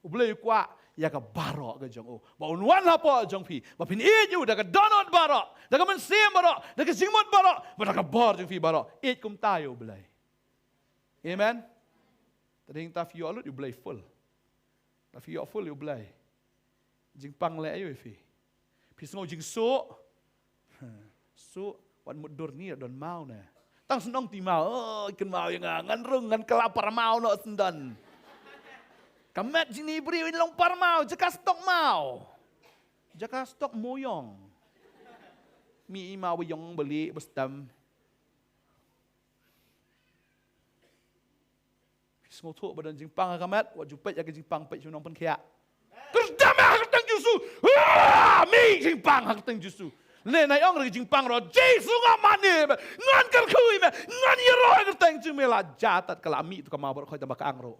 U Blei u kwah ïa ka baroh ka jong u. Ba un wan hapoh jong phi. Ba phin ïeit ïa u da ka dohnud baroh, da ka mynsiem baroh, da ka jingmut baroh, ba da ka bor jong phi baroh. Ïeit kumta ïa u Blei. Amen. Tadei ta phi ïoh lut ïa u Blei full. Ta phi ïoh full ïa u Blei. Jingpang leh aïu ïa phi? Phi sngew jingsuk. Suk, wat mut dur ni don maw ne. Tang shnong ti maw, oh, kynmaw ïa nga, ngan rung, ngan kylla parmaw noh shen don. Ka met jingïabriew in long parmaw, jaka stok maw. Jaka stok moyong. Mi i maw ba ïong ba lieh ba stem. Phi sngewthuh ba don jingpang ha ka met, wat ju peit ïa ka jingpang, peit sha u nongpynkhiah. Kyrdan ha ka kyrteng Jisu. Ah, mih jingpang ha ka kyrteng Jisu. Ne nai ong ruh ka jingpang ruh, Jisu nga mane me, ngan kyrkhu ïa me, ngan ïaroh ha ka kyrteng jong me, la jia tad ka la mih tu ka maw baroh khoit tang ba ka ang ruh.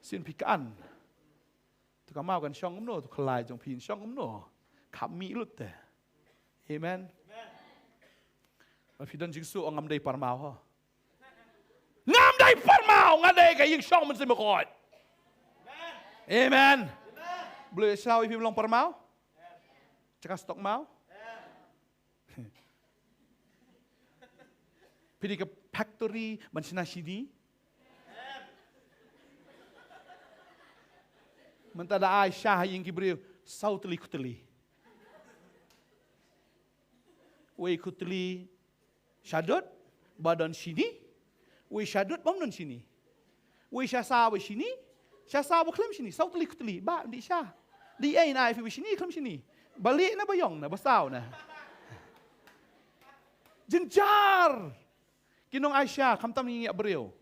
Sien phi kan. Tu ka maw kan shong kumno, tu ka lai jong phi shong kumno. Khap mih lut te. Amen. Ba phi don jingsuk, ngam dei parmaw ho. Ngam dei parmaw, nga dei ka ïing shong Mynsiem Bakhuid. Amen. Blei shlaw ïa phi ban long parmaw. Jaka stok maw. Phi dei ka factory ban shna shini. Mynta da ai sha ha ïing ki briew saw tylli khut tylli. Wei khut tylli shadut ba don shini. Wei shadut bym don shini. Wei sha saw ba shini, sha saw ba khlem shini, saw tylli khut tylli, ba dih sha. Dih ei na ai phi ba shini khlem shini. Ba lieh na ba ïong na ba saw na. Jynjar. Ki nong ai sha, khamtam ngi ïa briew.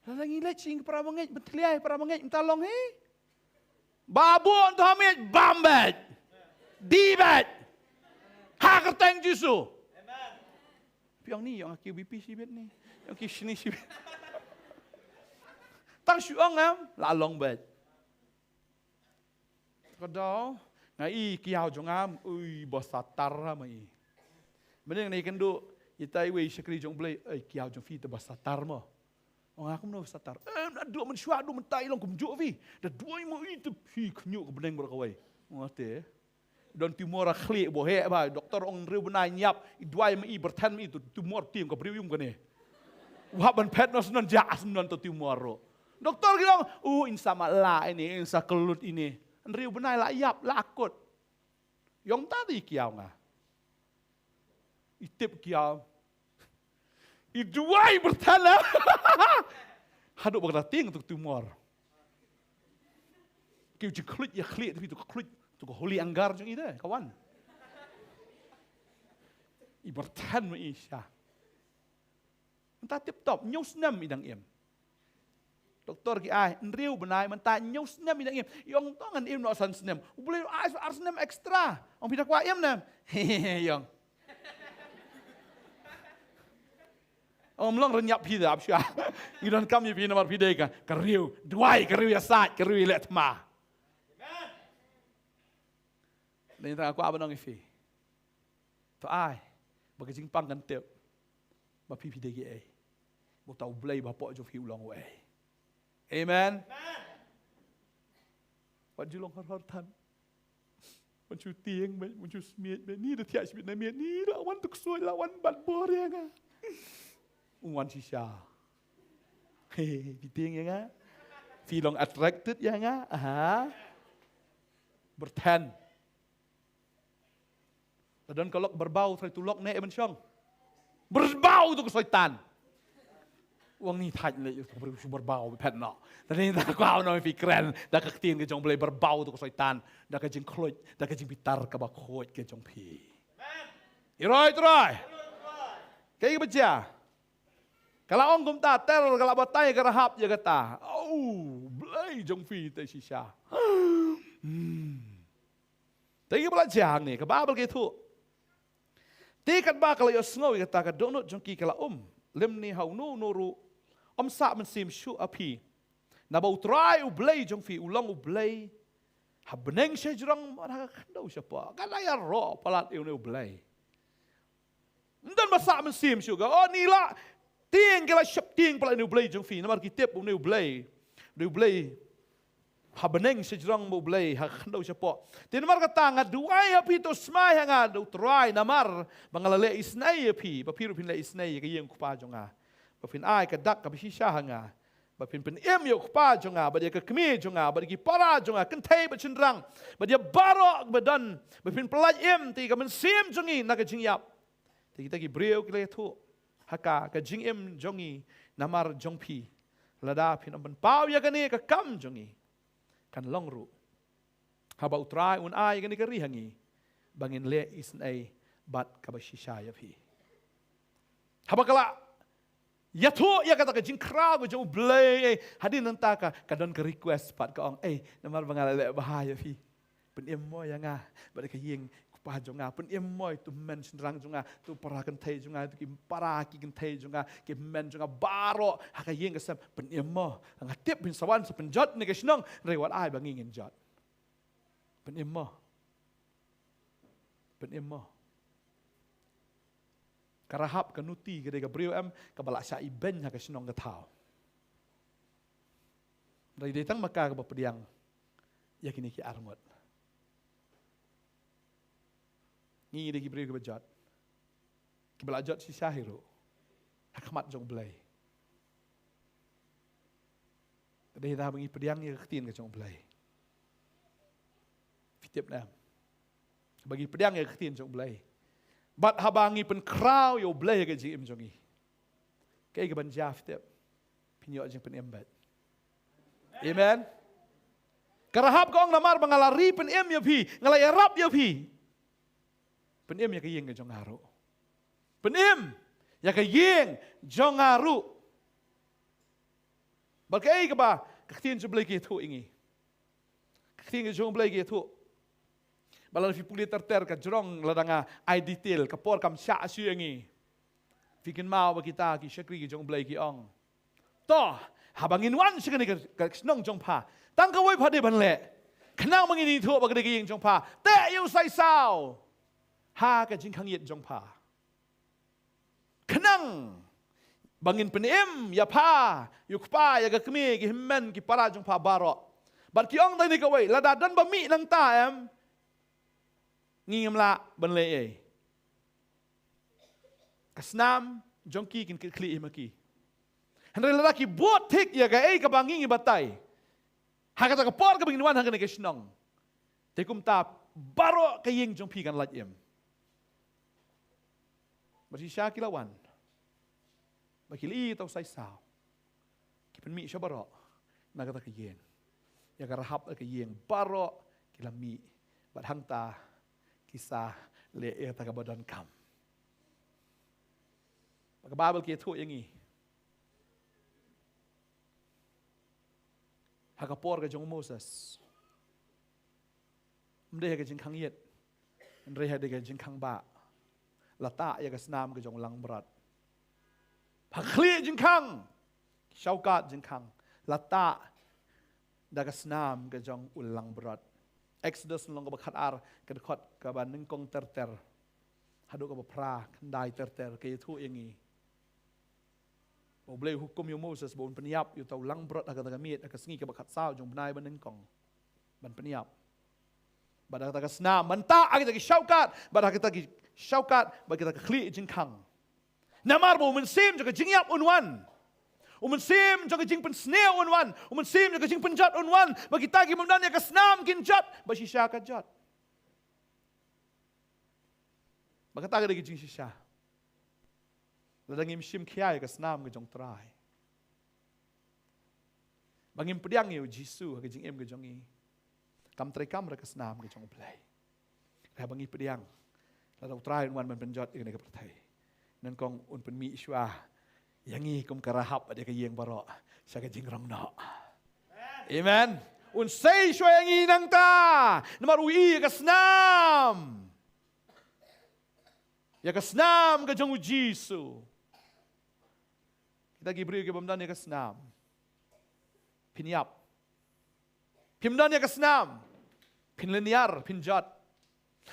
Lada ngi leit sha ïing para bangeit, ban tliah para bangeit, mynta long hi. Ba bun to ha miej, bam beit. Dih beit. Ha kyrteng Jisu. Phi ong ni, ïong ki B P shibit ni. Ïong ki shini shibit. Tang shu ong em, la long beit. Ka daw, nga i kiaw jong nga, ui, ba satar ma i. Mynne nga i kynduh, ita iwei i shakri jong Blei, ei kiaw jong phi te ba satar mo. Ong nga kumno satar. Eh, na duh mynshuwa, duh mynta i long kumjuh phi. Da duwai mo i te phi khynñiuh ka bneng baroh kawei. Ong nga te. Don tumor ha khlieh ba heh ba. Doktor ong hynriew bnai ñiap. I duwai ma i, byrthen ma i, tu tumor tieng ka briew um kane. U hap ban phet noh snon, jah snon tu tumor ruh. Doktor ki ong, u in sa matlah ine, in sa kyllut ine. Hynriew bnai la ïap, la kut. Ïong ta te i kiaw nga. I tip kiaw. I duwai byrthen la. Haduh ba ka da tieng tu tumor. Ki u jingkhluit ïa khlieh, te phi tu khluit. Tu ka holy anger jong i de ka wan. I byrthan ma i sha. Mynta tip top, hynñiew snem i dang im. Doktor ki ai hynriew bnai, mynta hynñiew snem i dang im. I ong to ngan im noh san snem. U Blei ai ar snem extra. Ong phi da kwah im ne? He he he, i ong. Ong long rynñiap phi da ap sha. Ngi donkam ïa phi namar phi dei ka, ka riew duwai, ka riew ïasaid, ka riew ïaleh thma. Nangta nga kwah ban ong ïa phi, to ai ba ka jingpang kan tip ba phi phi dei kiei, ba uta U Blei ba hapoh jong phi u long uei. Amen. Wat ju long hor hor than. Wan shu tieng beit, wan shu smiej beit. Ni da thiah shibit na miet, ni la wan tu ksuid, la wan bat bor ïa nga. Wan shisha. He, phi tieng ïa nga. Phi long attracted ïa nga. Aha. Byrthan. La don ka lok Berbau, trai tu lok ne, eh, ban shong. Berbau tu ka soitan. Wan ngi thait leh, shu berbau phet noh. Tang ngi da kwah ban ong ïa phi kren da ka ktien ka jong U Blei, berbau tu ka soitan, da ka jingkhluit, da ka jingbitar kaba khuid ka jong phi. I roi, i roi. Kaei kaba jia? Ka la ong kumta, ter ka la batai ka Rahab ïa kata. Oh, Blei jong phi te shisha. Hmm. Te kiba la jia hangne, ka Baibl ka ïathuh. Te katba ka la ïohsngew ïa kata, ka dohnud jong ki ka la um. Lymne ha uno uno ruh ym sah mynsiem shuh ha phi. Naba U Trai U Blei jong phi u long U Blei ha bneng shajrong bad ha ka khyndew shapoh. Ka la ïaroh palat ïa une U Blei. Ym don ba sah mynsiem shuh ka, oh, ni la tieng, ki la sheptieng palat ïa une U Blei jong phi, namar ki tip une U Blei, une U Blei ha bneng shajrong bad U Blei ha khyndew shapoh. Te namar kata nga duwai ha phi, to smai ha nga da U Trai, namar ba nga la leh isynei ïa phi, ba phi ruh phin leh isynei ïa ka ïing U Kpa jong nga, ba phin ai ka dak kaba shisha ha nga, ba phin pynim ïa U Kpa jong nga bad ïa ka kmie jong nga bad ïa ki para jong nga, kynthei bad shynrang, bad ïa baroh ba don, ba phin pyllait im te ïa ka mynsiem jong ngi na ka jingïap. Te kita ki briew ki la ïathuh ha ka, ka jingim jong ngi namar jong phi. Lada phin ym pynpaw ïa kane ka kam jong ngi, kan long ruh, haba U Trai un ai ïa kane ka ri ha ngi, ba ngin leh isynei bad kaba shisha ïa phi. Haba ka la ïathuh ïa kata ka jingkhraw ka jong U Blei, eh, hadien nangta ka, ka don ka request pat, ka ong, eh, namar ba nga la leh bha ïa phi, pynim mo ïa nga bad ka ïing U Kpa jong nga, pynim mo ïa utu u hynmen shynrang jong nga, utu u para kynthei jong nga, utu ki para ki kynthei jong nga, ki hynmen jong nga baroh ha ka ïing ka sem, pynim mo. Nga tip phin sa wan sa pynjot ne ka shnong, hynrei wat ai ba ngi ngin jot. Pynim mo. Pynim mo. Ka Rahab ka nuti ka dei ka briew em, kaba la shah ibeiñ ha ka shnong ka thaw. Hynrei dei tang ma ka kaba pdiang ïa kine ki arngut. Ngi dei ki briew kiba jot, kiba la jot shisha hi ruh ha khmat jong U Blei. Ka dei da ba ngi pdiang ïa ka ktien ka jong U Blei. Phi tip ne em? Ba ngi pdiang ïa ka ktien jong U Blei, bad haba ngi pynkhraw ïa U Blei ha ka jingim jong ngi, kaei kaban jia, phi tip? Phin ïoh jingpynim bad. Amen. Ka Rahab ka ong, namar ba nga la ri pynim ïa phi, nga la ïarap ïa phi, pynim ïa ka ïing ka jong nga ruh. Pynim ïa ka ïing jong nga ruh. Bad kaei kaba ka ktien jong U Blei ka ïathuh ïa ngi? Ka ktien jong U Blei ka ïathuh, ba lada phi pule ter ter ka jrong, lada nga ai detail, ka por kam shah shuh ïa ngi. Phi kynmaw ba kita ki shakri ki jong U Blei ki ong, to, haba ngin wan sha kane ka, ka shnong jong pha, tang kawei pha dei ban leh, khnang ba ngin ithuh ba ka dei ka ïing jong pha. Teh ïa u saisaw ha ka jingkhang ïit jong pha, khnang ba ngin pynim ïa pha, ïa u kpa, ïa ka kmie, ki hynmen, ki para jong pha baroh. Bad ki ong da kane kawei, lada don ba mih nangta em, ngi ngim lah ban leh ei. Ka snam jong ki kin kit khlieh hi ma ki. Hynrei lada ki bud thik ïa kaei kaba ngi ngi batai ha kata ka por kaba ngin wan ha kane ka shnong, te kumta baroh ka ïing jong phi kan lait im. Bad shisha ki la wan, bad ki la ïoh ïa uta u saisaw. Ki pynmih sha baroh na kata ka ïing. Ïa ka Rahab ka ïing baroh ki la mih. Bad hangta ki sa leh ïa kata kaba donkam. Ba ka Baibl ka ïathuh ïa ngi, ha ka por ka jong u Moses, ym dei ha ka jingkhang ïit, hynrei ha ka jingkhang bah, la tah ïa ka snam ka jong u langbrot. Ha ka khlieh jingkhang, shortcut jingkhang, la tah da ka snam ka jong u langbrot. Exodus lynnong kaba khatar, ka dkhot kaba nyngkong ter ter haduh kaba phra, khyndai ter ter, ka ïathuh ïa ngi ba U Blei u hukum ïa u Moses ba un pynïap ïa uta u langbrot ha kata ka miet, ha ka sngi kaba khatsaw jong u bnai ba nyngkong, ban pynïap. Bad ha kata ka snam ban tah ha kita ki shortcut, bad ha kita ki shortcut, bad kita ki khlieh jingkhang. Namar ba u mynsiem jong ka jingïap un wan, u mynsiem jong ka jingpynsniew un wan, u mynsiem jong ka jingpynjot un wan. Ba kita ki bym don ïa ka snam kin jot, ba shisha ka jot. Ba kata ka dei ka jingshisha. Lada ngim shim khia ïa ka snam ka jong U Trai, ba ngim pdiang ïa u Jisu ha ka jingim ka jong ngi, kam treikam ruh ka snam ka jong U Blei. Haba ngi pdiang, lada U Trai un wan ban pynjot ïa kane ka pyrthei, nyngkong un pynmih shuwa ïa ngi kum ka Rahab bad ïa ka ïing baroh sha ka jingrong noh. Amen. Un sei shuwa ïa ngi nangta, namar u ïohi ïa ka snam, ïa ka snam ka jong u Jisu. Kita ki briew ki bym don ïa ka snam, phin ïap. Phim don ïa ka snam, phin lynñiar, phin jot.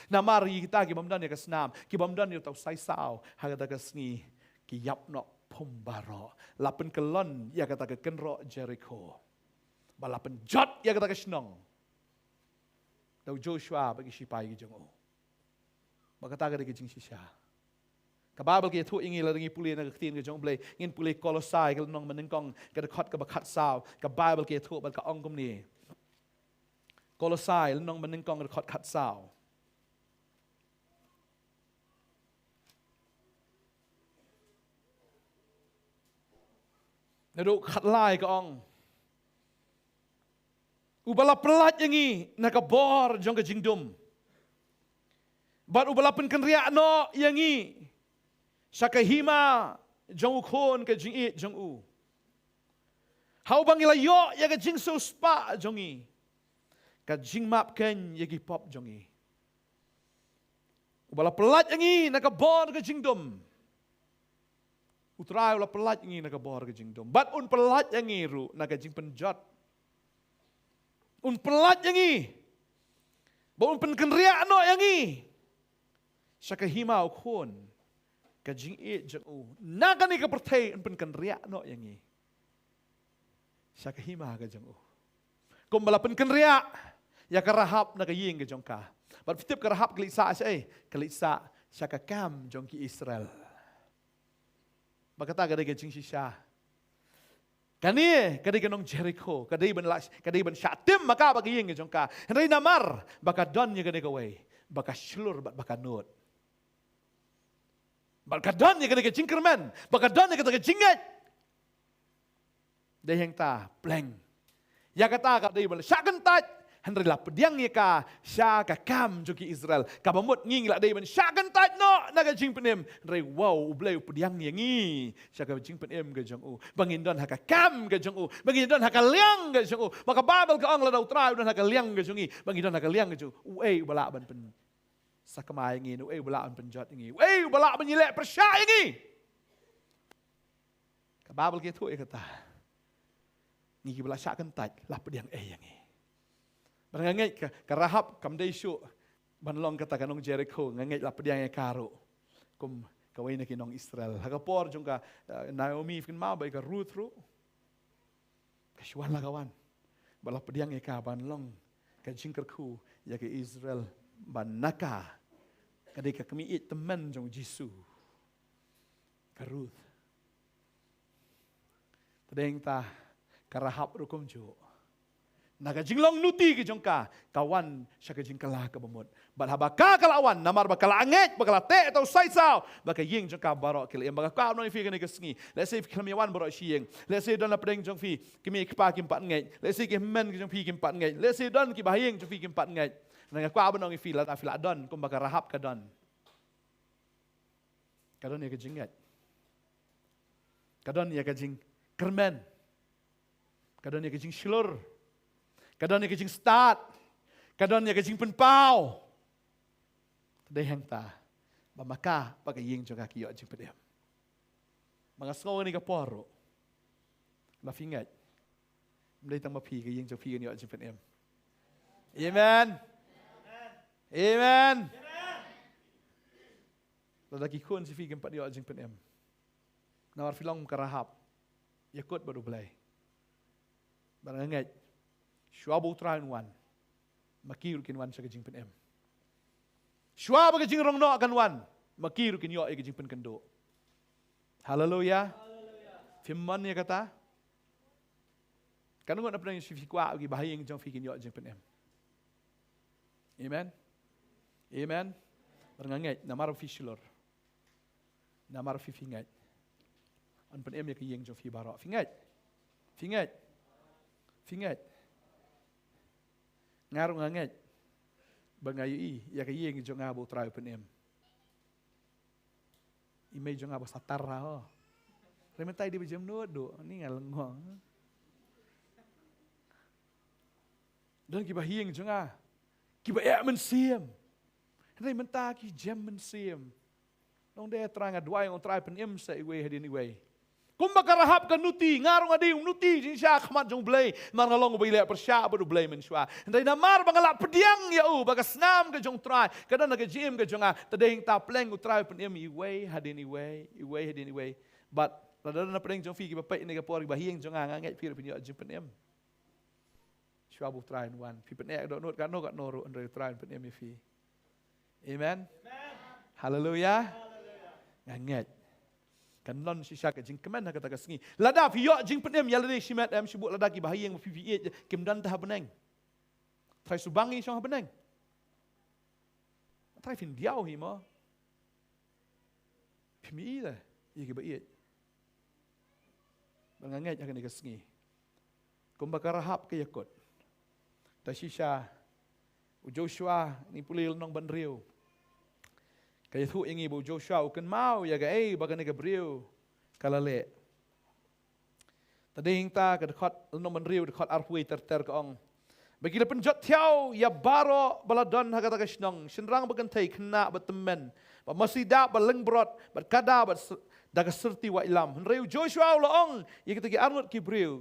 Namar ïa kita ki bym don ïa ka snam, ki bym don ïa uta u saisaw, ha kata ka sngi ki ïap noh phum baroh. La pynkyllon ïa kata ka kynroh Jerikho, ba la pynjot ïa kata ka shnong da u Joshua bad ki shipai ki jong u. Ba kata ka dei ka jingshisha. Ka Baibl ka ïathuh ïa ngi, lada ngi pule na ka ktien ka jong U Blei, ngin pule Kolosai ka lynnong ba nyngkong, ka dkhot kaba khatsaw. Ka Baibl ka ïathuh bad ka ong kumne. Kolosai lynnong ba nyngkong, ka dkhot khatsaw. Naduh khatlai ka ong, uba la pyllait ïa ngi na ka bor jong ka jingdum, bad uba la pynkynriah noh ïa ngi sha ka hima jong u Khun ka jingïeit jong u, ha uba ngi la ïoh ïa ka jingsiewspah jong ngi, ka jingmap khein ïa ki pop jong ngi. Uba la pyllait ïa ngi na ka bor ka jingdum. U Trai u la pyllait ïa ngi na ka bor ka jingdum, bad un pyllait ïa ngi ruh na ka jingpynjot. Un pyllait ïa ngi ba un pynkynriah noh ïa ngi sha ka hima u Khun ka jingïeit jong u. Na kane ka pyrthei un pynkynriah noh ïa ngi sha ka hima ka jong u, kumba la pynkynriah ïa ka Rahab na ka ïing ka jong ka. Bad phi tip ka Rahab ka leit sah shaei? Ka leit sah sha ka kam jong ki Israel. Ba kata ka dei ka jingshisha. Kane ka dei ka nong Jerikho, ka dei ban la, ka dei ban shah tim ma ka bad ka ïing ka jong ka. Hynrei namar ba ka don ïa kane kawei, ba ka shlur bad ba ka nud, ba ka don ïa kane ka jingkyrmen, ba ka don ïa kata ka jingngeit, dei hangta pleng. Ïa kata ka dei ban la shah kyntait, hynrei la pdiang ïa ka sha ka kam jong ki Israel. Kaba mut ngi ngi la dei ban shah kyntait noh na ka jingpynim, hynrei wow, U Blei u pdiang ïa ngi sha ka jingpynim ka jong u, ba ngin don ha ka kam ka jong u, ba ngin don ha ka liang ka jong u. Ba ka Baibl ka ong, lada U Trai u don ha ka liang ka jong ngi, ba ngin don ha ka liang ka jong u, uei uba lah ban pynsakma ïa ngi, uei uba lah ban pynjot ïa ngi, uei uba lah ban ïaleh pyrshah ïa ngi? Ka Baibl ka ïathuh ïa kata. Ngi kiba la shah kyntait, la pdiang ei ïa ngi. Bad nga ngeit ka, ka Rahab kam dei shuh ban long kata ka nong Jerikho, nga ngeit la pdiang ïa ka ruh kum kawei na ki nong Israel. Ha ka por jong ka, eh, Naomi, phin kynmaw, bad ka Ruth ruh, ka shu wan la ka wan. Ba la pdiang ïa ka ban long ka jingkyrkhu ïa ka Israel, ban na ka, ka dei ka kmie ïeit tymmen jong u Jisu, ka Ruth. Te dei hangta ka Rahab ruh kumjuh. Na ka jinglong nuti ka jong ka, ka wan sha ka jingkylla kaba mut. Bad haba ka, ka la wan, namar ba ka la ngeit, ba ka la teh ïa uta u saisaw, ba ka ïing jong ka baroh ki la im. Ba nga kwah ban ong ïa phi kane ka sngi, lehse phi khlem ïa wan baroh sha ïing, lehse don na pdeng jong phi ki kmie ki kpa kim pat ngeit, lehse ki hynmen ki jong phi kim pat ngeit, lehse don kiba ha ïing jong phi kim pat ngeit. Nga kwah ban ong ïa phi, lada phi la don kumba ka Rahab ka don, ka don ïa ka jingngeit, ka don ïa ka jingkyrmen, ka don ïa ka jingshlur, ka don ïa ka jingstad, ka don ïa ka jingpynpaw. Te dei hangta ba ma ka bad ka ïing jong nga ki ïoh jingpynim. Ma nga sngew ïa kane ka por ruh, ma phi ngeit, ym dei tang ma phi, ka ïing jong phi kan ïoh jingpynim. Amen. Amen. Lada ki khun jong phi kim pat ïoh jingpynim, namar phi long ka Rahab, ïakut bad U Blei. Bad nga ngeit, shuwa ba U Trai un wan, ma ki ruh kin wan sha ka jingpynim. Shuwa ba ka jingrong noh kan wan, ma ki ruh kin ïoh ïa ka jingpynkynduh. Haleluya. Phim mon ïa kata? Katno ngut na pdeng jong phi kwah ba ki bahaïing jong phi kin ïoh jingpynim? Amen. Amen. Bad nga ngeit, namar phi shlur, namar phi, phi ngeit, yn pynim ïa ka ïing jong phi baroh. Phi ngeit? Phi ngeit? Phi ngeit? Nga ruh nga ngeit ba nga ïohi ïa ka ïing jong nga ba U Trai u pynim. I mei jong nga ba satar ra ho. Hynrei mynta i dei ba jem nud duh, ni nga lyngngoh. Don ki bahaïing jong nga kiba eh mynsiem, hynrei mynta ki jem mynsiem. Nongdie Trai, nga duwai ong Trai pynim sa iwei hadien iwei. Kumba ka Rahab ka nuti, nga ruh nga dei u nuti jingshisha ha khmat jong U Blei, namar nga long uba ïaleh pyrshah bad U Blei mynshuwa. Hynrei namar ba nga la pdiang ïa u, ba ka snam ka jong U Trai ka don ha ka jingim ka jong nga, te dei hangta pleng U Trai u pynim iwei hadien iwei, iwei hadien iwei. Bad lada don na pdeng jong phi kiba peit ïa kane ka por, ki bahaïing jong nga, nga ngeit phi ruh phin ïoh jingpynim. Shuwa ba U Trai un wan, phi pyneh dohnud katno katno ruh, hynrei U Trai un pynim ïa phi. Amen. Haleluya. Nga ngeit kan don shisha ka jingkmen ha kata ka sngi. Lada phi ïoh jingpynim, ïa lade shimet em, shibun lada ki bahaïing ba phi, phi ïeit kim don te ha bneng. Trai shu bang i shong ha bneng. Trai phin diaw hi mo. Phim ïohi de ïa kiba ïeit. Bad nga ngeit ha kane ka sngi, kumba ka Rahab ka ïakut, te shisha u Joshua, ngi pule lynnong ba hynriew, ka ïathuh ïa ngi ba u Joshua u kynmaw ïa kaei ba kane ka briew ka la leh. Te dei hangta ka dkhot, lynnong ba hynriew, dkhot arphew wei ter ter, ka ong ba ki la pynjot thiaw ïa baroh ba la don ha kata ka shnong, shynrang bad kynthei, khynnah bad tymmen, bad masi dap bad lyngbrot, bad kada, bad s-, da ka syrti waitlam. Hynrei u Joshua u la ong ïa kita ki arngut ki briew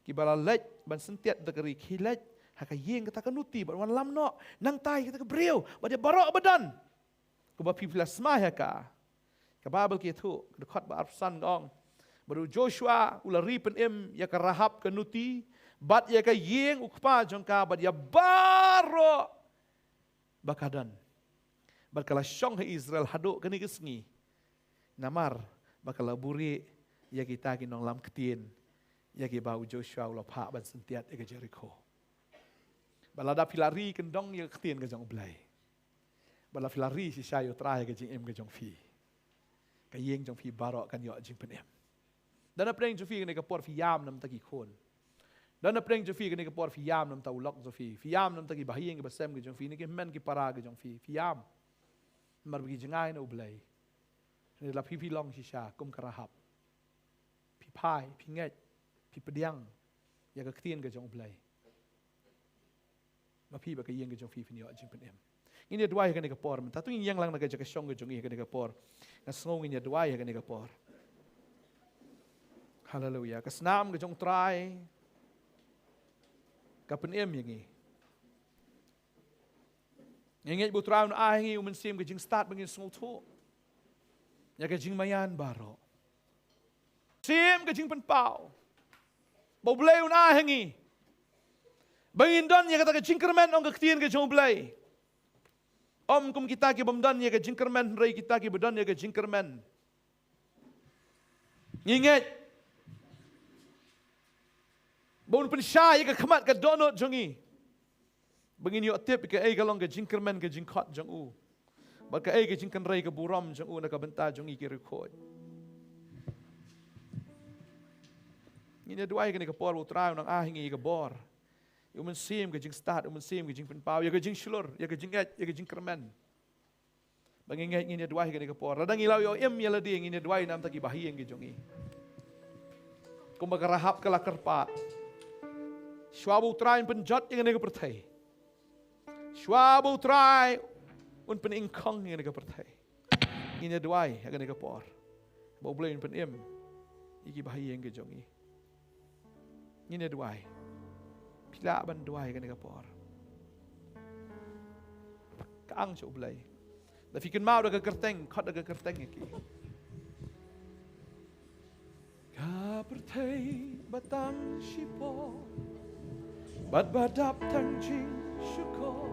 kiba la leit ban syntiat da ka ri, khie leit ha ka ïing kata ka nuti bad wanlam noh, nangta ïa kita ki briew bad ïa baroh ba don. Kumba phi, phi la sma ïa ka, ka Baibl ka ïathuh, ka dkhot ba arphew san ka ong, bad u Joshua u la ri pynim ïa ka Rahab ka nuti bad ïa ka ïing u kpa jong ka bad ïa baroh ba ka don. Bad ka la shong ha Israel haduh kane ka sngi, namar ba ka la buhrieh ïa kita ki nonglam ktien, ïa kiba u Joshua u la phah ban syntiat ïa ka Jerikho. Bad lada phi la ri kyndong ïa ka ktien ka jong U Blei, bad lada phi la ri shisha ïa U Trai ha ka jingim ka jong phi, ka ïing jong phi baroh kan ïoh jingpynim. Don na pdeng jong phi kane ka por phi ïam na bynta ki khun. Don na pdeng jong phi kane ka por phi ïam na bynta u lok jong phi. Phi ïam na bynta ki bahaïing ki basem ki jong phi, ne ki hynmen ki para ki jong phi. Phi ïam. Namar ba ki jngai na U Blei. Hynrei lada phi, phi long shisha kum ka Rahab, phi phai, phi ngeit, phi pdiang ïa ka ktien ka jong U Blei, ma phi bad ka ïing ka jong phi phin ïoh jingpynim. Ngin ïa duwai ha kane ka por mynta. To ngin ïeng lang na ka jaka shong ka jong ngi ha kane ka por. Nga sngew ngin ïa duwai ha kane ka por. Haleluya. Ka snam ka jong U Trai ka pynim ïa ngi. Ngi ngeit ba U Trai un ai ha ngi u mynsiem ka jingstad ba ngin sngewthuh ïa ka jingmaïan baroh. Mynsiem ka jingpynpaw ba U Blei un ai ha ngi, ba ngin don ïa kata ka jingkyrmen, ong ka ktien ka jong U Blei. Ym kum kita ki bym don ïa ka jingkyrmen, hynrei kita ki ba don ïa ka jingkyrmen, ngi ngeit ba un pynshai ïa ka khmat ka dohnud jong ngi, ba ngin ïoh tip ïa kaei ka long ka jingkyrmen ka jingkhot jong u, bad kaei ka jingkynrei ka burom jong u na ka bynta jong ngi ki riewkhuid. Ngin ïa duwai ha kane ka por ba U Trai un nang ai ha ngi ïa ka bor, Ïa u Mynsiem ka jingstad, u Mynsiem ka jingpynpaw, ïa ka jingshlur, ïa ka jingngeit, ïa ka jingkyrmen. Ba ngi ngeit ngin ïa duwai ha kane ka por. Lada ngi la ïoh im ïa lade ngin ïa duwai namar ki bahaïing ki jong ngi. Kumba ka Rahab ka la kyrpad. Shuwa ba U Trai un pynjot ïa kane ka pyrthei. Shuwa ba U Trai un pynïngkhong ïa kane ka pyrthei. Ngin ïa duwai ha kane ka por. Ba U Blei un pynim ïa ki bahaïing ki jong ngi. Ngin ïa duwai. Phi lah ban duwai ha kane ka por. Ka ang sha U Blei. Da phi kynmaw da ka kyrteng, khot da ka kyrteng ïa ki. Ka pyrthei ba tang shipor bad ba dap tang jingshukor.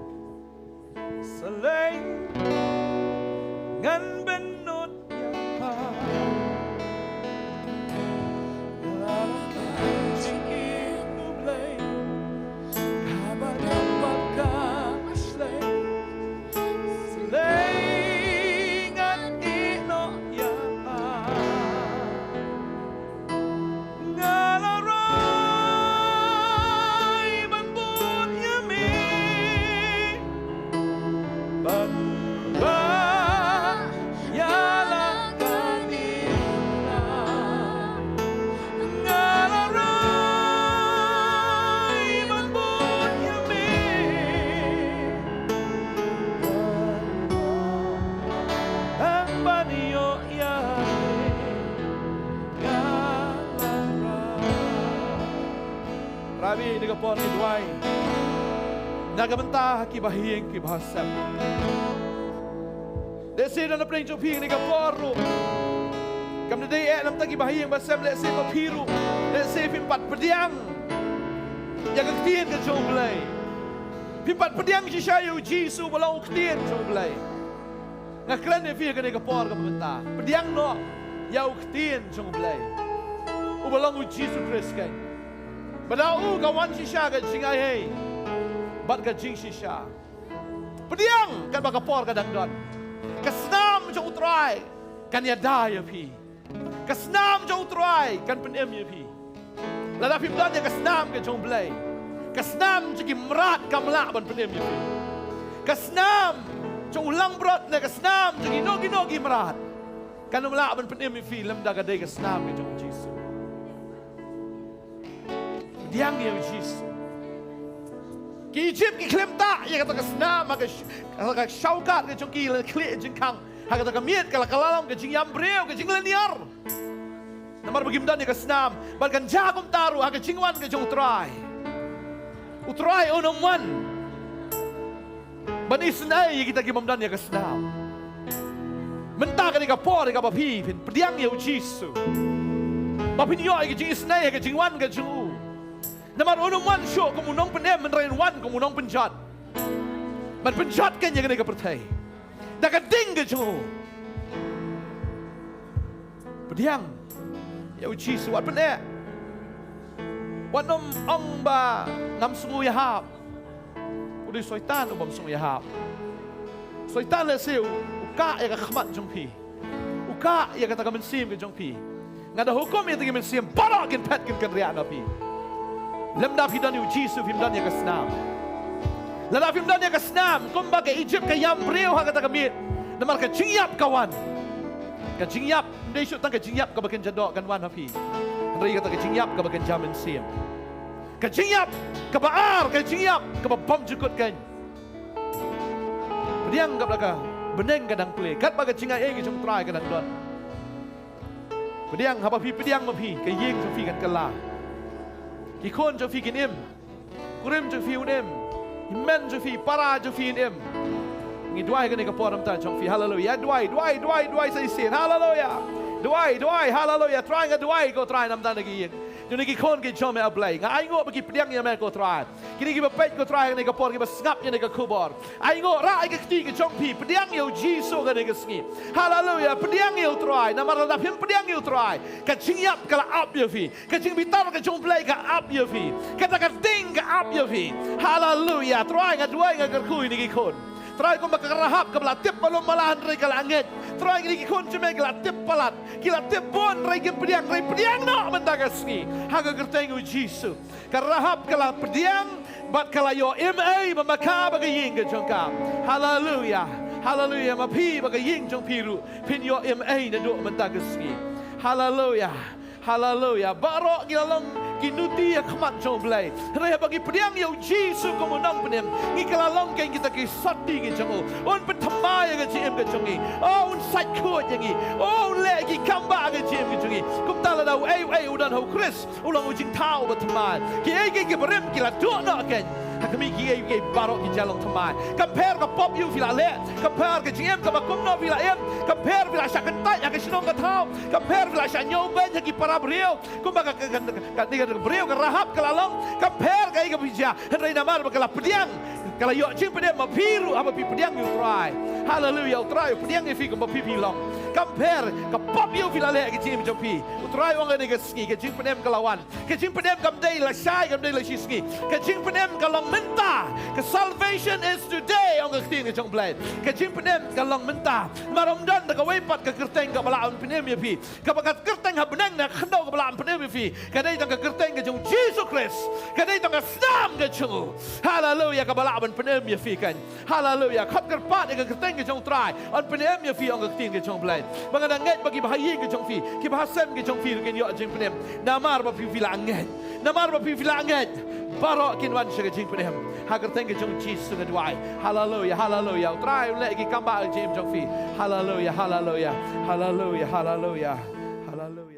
Sa lei ngan bynnud ïa pha. Ka jingim U Blei kaba dap bad kaba shlei. Sa lei ngan ïeh noh ïa pha. Nga la rai ban bud ïa me. Ban ba ïa la kane la. Nga la rai ban bud ïa me. Ban ïoh ïa me. Nga la rai. Rabi, ïa kane ka por ngi duwai na ka bynta ki bahaïing ki bahasem. Lehse don na pdeng jong phi ïa kane ka por ruh kam da dei eh namar ki bahaïing bahasem, lehse ma phi ruh, lehse phim pat pdiang ïa ka ktien ka jong U Blei. Phim pat pdiang shisha ïa U Jisu uba long U Ktien jong U Blei. Nga kren ïa phi ha kane ka por kaba mynta. Pdiang noh ïa U Ktien jong U Blei, uba long U Jisu Khrist keiñ. Ba da u ka wan shisha ka jingai hei bad ka jingshisha. Pdiang katba ka por ka dang don. Ka snam jong U Trai kan ïada ïa phi. Ka snam jong U Trai kan pynim ïa phi. Lada phim don ïa ka snam ka jong U Blei, ka snam jong ki mrad kam lah ban pynim ïa phi. Ka snam jong u langbrot ne ka snam jong kino kino ki mrad kan ym lah ban pynim ïa phi lymda ka dei ka snam ka jong U Jisu. Pdiang ïa U Jisu. Ki Ijipt ki khlem tah ïa kata ka snam ha ka sh-, ha ka shawkat ka jong ki, la khlieh jingkhang ha kata ka miet, ka la kylla long ka jingïam briew, ka jinglynñiar. Namar ba kim don ïa ka snam, bad kan jia kumta ruh ha ka jingwan ka jong U Trai. U Trai un ym wan ban isynei ïa kita ki bym don ïa ka snam. Mynta ka dei ka por ïa kaba phi phin pdiang ïa U Jisu, ba phin ïoh ïa ka jingisynei ha ka jingwan ka jong u. Namar un ym wan shuh kum u nongpynim, hynrei un wan kum u nongpynjot. Ban pynjot keiñ ïa kane ka pyrthei da ka ding ka jong u. Pdiang ïa U Jisu, wat pyneh. Wat nym ong ba ngam sngew ïahap. U dei Soitan u bym sngew ïahap. Soitan lehse u, u kah ïa ka khmat jong phi. U kah ïa kata ka mynsiem ka jong phi. Nga da hukum ïa kata ka mynsiem, baroh kin phet kin kynriah na phi. Lymda phi don ïa U Jisu phim don ïa ka snam. Lada phim don ïa ka snam, kumba ka Ijipt ka ïam briew ha kata ka miet. Namar ka jingïap ka wan. Ka jingïap, ym dei shuh tang ka jingïap kaba kynja doh kan wan ha phi, hynrei kata ka jingïap kaba kynja mynsiem. Ka jingïap kaba ar, ka jingïap kaba bymjukut keiñ. Pdiang katba ka bneng ka dang plie, katba ka jingai ei ka jong U Trai ka dang don. Pdiang, haba phi pdiang ma phi, ka ïing jong phi kan kylla. Ki khun jong phi kin im. Kurim jong phi un im. Hynmen jong phi, para jong phi un im. Ngi duwai kane ka por namar jong phi. Haleluya. Duwai, duwai, duwai, duwai sa shisien. Haleluya. Duwai, duwai, haleluya. Trai, nga duwai ko Trai namar na ki ïing jong kine ki khun ki jong me, A Blei. Nga ainguh ba ki pdiang ïa me ko Trai. Kine kiba peit ko Trai kane ka por, kiba sngap ïa kane ka khubor. Ainguh, rah ïa ka kti ka jong phi, pdiang ïa U Jisu kane ka sngi. Haleluya, pdiang ïa U Trai. Namar lada phim pdiang ïa U Trai, ka jingïap ka la ap ïa phi. Ka jingbitar ka jong U Blei ka ap ïa phi. Kata ka ding ka ap ïa phi. Haleluya. Trai, nga duwai, nga kyrkhu ïa kine ki khun. Trai, kumba ka Rahab kaba la tip ba lum ba la, hynrei ka la ngeit. Trai, kine ki khun jong me ki la tip palat, ki la tip bun, hynrei kim pdiang, hynrei pdiang noh mynta ka sngi ha ka kyrteng u Jisu. Ka Rahab ka la pdiang bad ka la ïoh im ei ba ma ka bad ka ïing ka jong ka. Haleluia. Haleluia. Ma phi bad ka ïing jong phi ruh phin ïoh im ei naduh mynta ka sngi. Haleluia. Haleluia. Baroh ngi la long ki nuti ha khmat jong u Blei, hynrei haba ngi pdiang ïa u Jisu kum u nongpynim, ngi kylla long kein kita ki sati ki jong u. Un pynthymmai ïa ka jingim ka jong ngi. O, un sait khuid ïa ngi. O, un leh ki kam ba ha ka jingim ka jong ngi. Kumta lada uei uei u don ha u Khrist, u long u jingthaw ba thymmai. Kiei kiei ki barim ki la duh noh kein. Ha khmih, kiei kiei baroh ki jia long thymmai. Kam pher ka pop ïa u phi la leh, kam pher ka jingim kaba kumno phi la im, kam pher phi la shah kyntait ha ka shnong ka thaw, kam pher phi la shah ñiewbeiñ ha ki para briew kumba ka, ka, ka, ka, ka, ka briew ka Rahab ka la long. Kam pher kaei kaba phi jia, hynrei namar ba ka la pdiang, ka la ïoh jingpynim. Ma phi ruh, haba phi pdiang ïa u Trai, haleluia, u Trai u pdiang ïa phi kumba phi phi long. Kam pher ka pop ïa u phi la leh ha ka jingim jong phi. U Trai u ong, kane ka sngi ka jingpynim ka la wan. Ka jingpynim kam dei lashai, kam dei lashisngi. Ka jingpynim ka long mynta. Ka salvation is today, ong ka ktien ka jong u Blei. Ka jingpynim ka long mynta. Namar ym don da kawei pat ka kyrteng kaba lah ban pynim ïa phi. Kaba ka kyrteng ha bneng ne ha khyndew kaba lah ban pynim ïa phi, ka dei tang ka kyrteng ka jong u Jisu Khrist. Ka dei tang ka snam ka jong u. Haleluia, kaba lah ban pynim ïa phi kein. Haleluia. Khot kyrpad ïa ka kyrteng ka jong u Trai, yn pynim ïa phi, ong ka ktien ka jong u Blei. Ba nga dang ngeit ba kiba ha ïing ka jong phi, kiba ha sem ka jong phi ruh kin ïoh jingpynim. Namar ba phi phi la ngeit. Namar ba phi phi la ngeit, baroh kin wan sha ka jingpynim. Ha ka kyrteng ka jong u Jisu nga duwai. Haleluia, haleluia. U Trai un leh ki kam ba ha ka jingim jong phi. Haleluia, haleluia. Haleluia, haleluia. Haleluia.